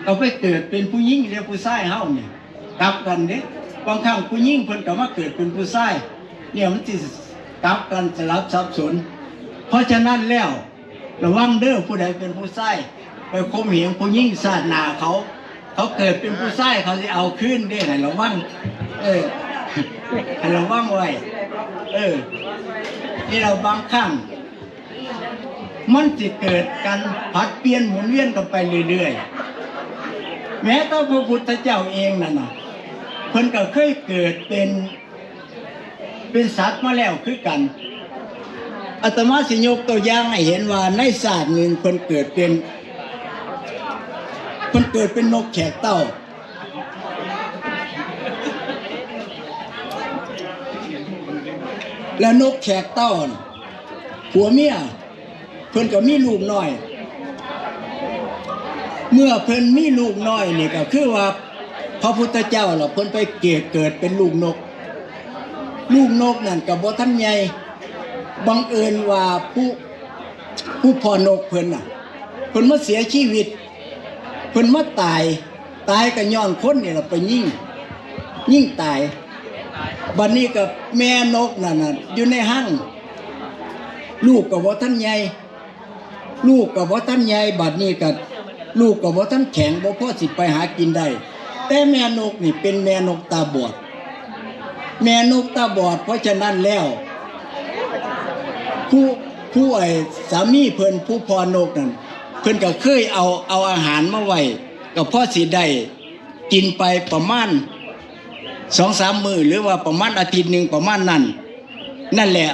ກະໄປເກີດເປັນຜູ້ຍິງ ຫຼືຜູ້ຊາຍເຮົານີ້ ກັບກັນເດ້ ບາງຄັ້ງຜູ້ຍິງເພິ່ນກະມາເກີດເປັນຜູ້ຊາຍ ເນຍ ມັນຊິກັບກັນສະຫຼັບສັບສົນ. ເພາະສະນັ້ນແລ້ວ ລະວັງເດີ ຜູ້ໃດເປັນຜູ້ຊາຍໄປຂົ່ມເຫງຜູ້ຍິງຊາດໜ້າເຂົາ ເຂົາເກີດເປັນຜູ້ຊາຍເຂົາຊິເອົາຄືນເດ້ ໃຫ້ລະວັງ ເອີ ໃຫ້ລະວັງໄວ້ ເອີ ນີ້ລະ ບາງຄັ້ງມັນຊິເກີດການຜັດປ່ຽນໝູນວຽນກັນໄປເລື້ອຍໆ ແມ້ແຕ່ພະພຸດທະເຈົ້າເອງນັ້ນນະ ເພິ່ນກະເຄີຍເກີດເປັນ ເປັນສັດມາແລ້ວຄືກັນ. ອາດຕະມາຊິຍົກຕົວຢ່າງໃຫ້ເຫັນວ່າໃນຊາດໜຶ່ງເພິ່ນເກີດເປັນ ເພິ່ນເກີດເປັນນົກແຂກເຕົ້າ ແລະ ນົກແຂກເຕົ້າ ຜົວເມຍ ເພິ່ນກະມີລູກນ້ອຍ ເມື່ອເພິ່ນມີລູກນ້ອຍນີ້ກະຄືວ່າ ພະພຸດທະເຈົ້າລະເພິ່ນໄປເກີດ ເກີດເປັນລູກນົກ ລູກນົກນັ້ນກະບໍ່ທັນໃຫຍ່ ບັງເອີນວ່າຜູ້ ຜູ້ພໍ່ນົກເພິ່ນນະ ເພິ່ນມາເສຍຊີວິດ ເພິ່ນມາຕາຍ ຕາຍກະຍ້ອນຄົນນີ້ລະໄປຍິງ ຍິງຕາຍ ບັດນີ້ກໍແມ່ນົກນັ້ນນະ ຢູ່ໃນຮັງ ລູກກໍບໍ່ທັນໃຫຍ່ ລູກກໍບໍ່ທັນໃຫຍ່ ບັດນີ້ກໍລູກກໍບໍ່ທັນແຂງ ບໍ່ພໍຊິໄປຫາກິນໄດ້. ແຕ່ແມ່ນົກນີ້ເປັນແມ່ນົກຕາບອດ ແມ່ນົກຕາບອດ ເພາະສະນັ້ນແລ້ວ ຜູ້ ຜູ້ ໄອ້ ສາມີເພິ່ນ ຜູ້ພໍ່ນົກນັ້ນ ເພິ່ນກໍເຄີຍເອົາ ເອົາອາຫານມາໄວ້ ກໍພໍຊິໄດ້ກິນໄປປະມານສອງສາມມື້ ຫຼືວ່າປະມານອາທິດໜຶ່ງ ປະມານນັ້ນ. ນັ້ນແຫຼະ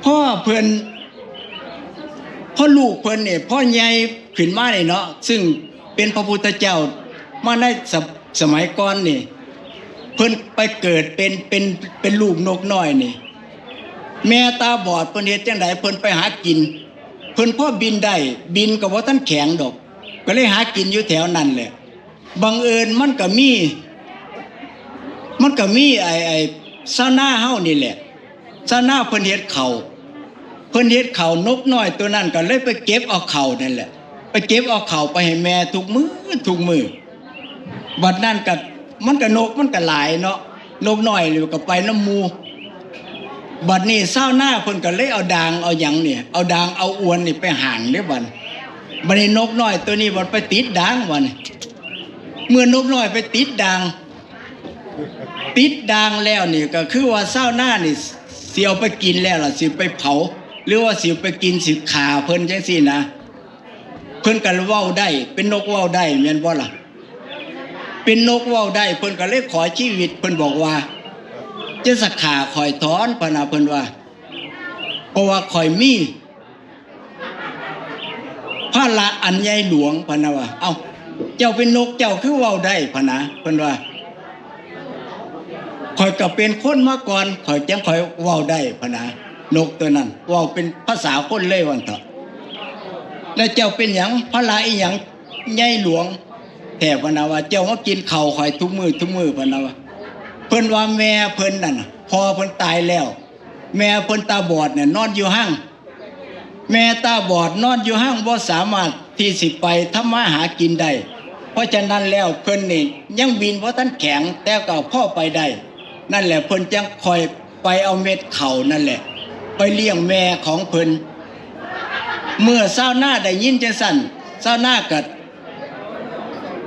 ພໍເພິ່ນ ພໍລູກເພິ່ນນີ້ ພໍໃຫຍ່ຂຶ້ນມານີ້ເນາະ ຊຶ່ງເປັນພະພຸດທະເຈົ້າມາໃນສະ ສະໄໝກ່ອນນີ້ ເພິ່ນໄປເກີດເປັນ ເປັນ ເປັນລູກນົກນ້ອຍນີ້ ແມ່ຕາບອດ ເພິ່ນເຮັດຈັ່ງໃດ? ເພິ່ນໄປຫາກິນ ເພິ່ນພໍບິນໄດ້ ບິນກໍບໍ່ທັນແຂງດອກ ກໍເລີຍຫາກິນຢູ່ແຖວນັ້ນແຫຼະ. ບັງເອີນມັນກໍມີ ມັນກໍມີໄອ້ ໄອ້ຊາວນາເຮົານີ້ແຫຼະ ຊາວນາເພິ່ນເຮັດເຂົ້າ ເພິ່ນເຮັດເຂົ້າ ນົກນ້ອຍໂຕນັ້ນກໍເລີຍໄປເກັບເອົາເຂົ້ານັ້ນແຫຼະ ໄປເກັບເອົາເຂົ້າໄປໃຫ້ແມ່ທຸກມື້ ທຸກມື້. ບັດນັ້ນກໍ ມັນກໍນົກມັນກໍຫຼາຍເນາະ ນົກນ້ອຍນີ້ກໍໄປນຳໝູ່. ບັດນີ້ຊາວນາເພິ່ນກໍເລີຍເອົາດາງເອົາຫຍັງນີ້ ເອົາດາງເອົາອວນນີ້ໄປຫາງເດ້ບັດ. ບັດນີ້ນົກນ້ອຍໂຕນີ້ມັນໄປຕິດດາງບັດນີ້ ເມື່ອນົກນ້ອຍໄປຕິດດາງ ຕິດດາງແລ້ວນີ້ ກໍຄືວ່າຊາວນານີ້ຊິເອົາໄປກິນແລ້ວລະ ຊິໄປເຜົາ ຫຼືວ່າຊິໄປກິນ ຊິຂ້າເພິ່ນຈັ່ງຊີ້ນະ. ເພິ່ນກໍເວົ້າໄດ້ ເປັນນົກເວົ້າໄດ້ແມ່ນບໍ່ລະ? ເປັນນົກເວົ້າໄດ້ ເພິ່ນກໍເລີຍຂໍຊີວິດ ເພິ່ນບອກວ່າ ຢ່າສະຂ້າຂ້ອຍຖອນ ພະນະ ເພິ່ນວ່າ ເພາະວ່າຂ້ອຍມີພາລະອັນໃຫຍ່ຫຼວງ ພະນະວ່າ. ເອົ້າ ເຈົ້າເປັນນົກ ເຈົ້າຄືເວົ້າໄດ້ ພະນະ ເພິ່ນວ່າ. ຂ້ອຍກໍເປັນຄົນມາກ່ອນ ຂ້ອຍຈັ່ງຄ່ອຍເວົ້າໄດ້ ພະນະ. ນົກໂຕນັ້ນເວົ້າເປັນພາສາຄົນເລີຍວ່າຊັ້ນເຖາະ. ແລ້ວເຈົ້າເປັນຫຍັງ? ພາລະອີຫຍັງໃຫຍ່ຫຼວງແທ້? ພະນະວ່າ ເຈົ້າມາກິນເຂົ້າຂ້ອຍທຸກມື້ ທຸກມື້ ພະນະວ່າ. ເພິ່ນວ່າແມ່ເພິ່ນນັ້ນ ພໍ່ເພິ່ນຕາຍແລ້ວ ແມ່ເພິ່ນຕາບອດນີ້ນອນຢູ່ຮັງ ແມ່ຕາບອດນອນຢູ່ຮັງ ບໍ່ສາມາດທີ່ຊິໄປທຳມາຫາກິນໄດ້. ເພາະສະນັ້ນແລ້ວ ເພິ່ນນີ້ຍັງບິນບໍ່ທັນແຂງ ແຕ່ກໍພໍໄປໄດ້. ນັ້ນແຫຼະ ເພິ່ນຈັ່ງຄ່ອຍໄປເອົາເມັດເຂົ້ານັ້ນແຫຼະ ໄປລ້ຽງແມ່ຂອງເພິ່ນ. ເມື່ອຊາວນາໄດ້ຍິນຈັ່ງຊັ້ນ ຊາວນາກໍ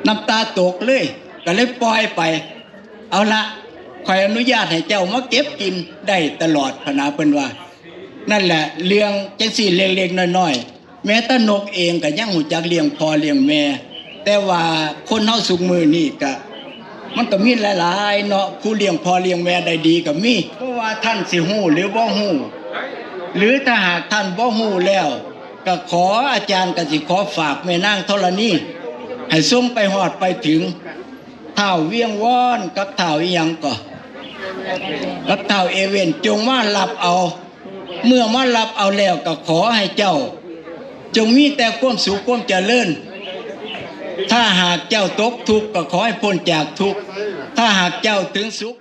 ນ້ຳຕາຕົກເລີຍ ກໍເລີຍປ່ອຍໄປ. ເອົາລະ ຂ້ອຍອະນຸຍາດໃຫ້ເຈົ້າມາເກັບກິນໄດ້ຕະຫຼອດ ພະນະ ເພິ່ນວ່າ. ນັ້ນແຫຼະ ເລື່ອງຈັ່ງຊີ້ເລັກໆນ້ອຍໆ ແມ້ແຕ່ນົກເອງກໍຍັງຮູ້ຈັກລ້ຽງພໍ່ລ້ຽງແມ່. ແຕ່ວ່າຄົນເຮົາຊຸກມື້ນີ້ກະ ມັນກໍມີຫຼາຍໆເນາະ ຜູ້ລ້ຽງພໍ່ລ້ຽງແມ່ໄດ້ດີກໍມີ. ບໍ່ວ່າທ່ານຊິຮູ້ຫຼືບໍ່ຮູ້ ຫຼືຖ້າຫາກທ່ານບໍ່ຮູ້ແລ້ວ ກໍຂໍ ອາຈານກໍຊິຂໍຝາກແມ່ນາງທໍລະນີ ໃຫ້ສົ່ງໄປຮອດໄປເຖິງ ທ້າວວຽງວອນກັບທ້າວອີ່ຫຍັງກໍ ກັບທ້າວເອເວັນ ຈົ່ງມາຮັບເອົາ. ເມື່ອມາຮັບເອົາແລ້ວ ກໍຂໍໃຫ້ເຈົ້າຈົ່ງມີແຕ່ຄວາມສຸກຄວາມຈະເລີນ. ຖ້າຫາກເຈົ້າຕົກທຸກ ກໍຂໍໃຫ້ພົ້ນຈາກທຸກ. ຖ້າຫາກເຈົ້າເຖິງສຸກ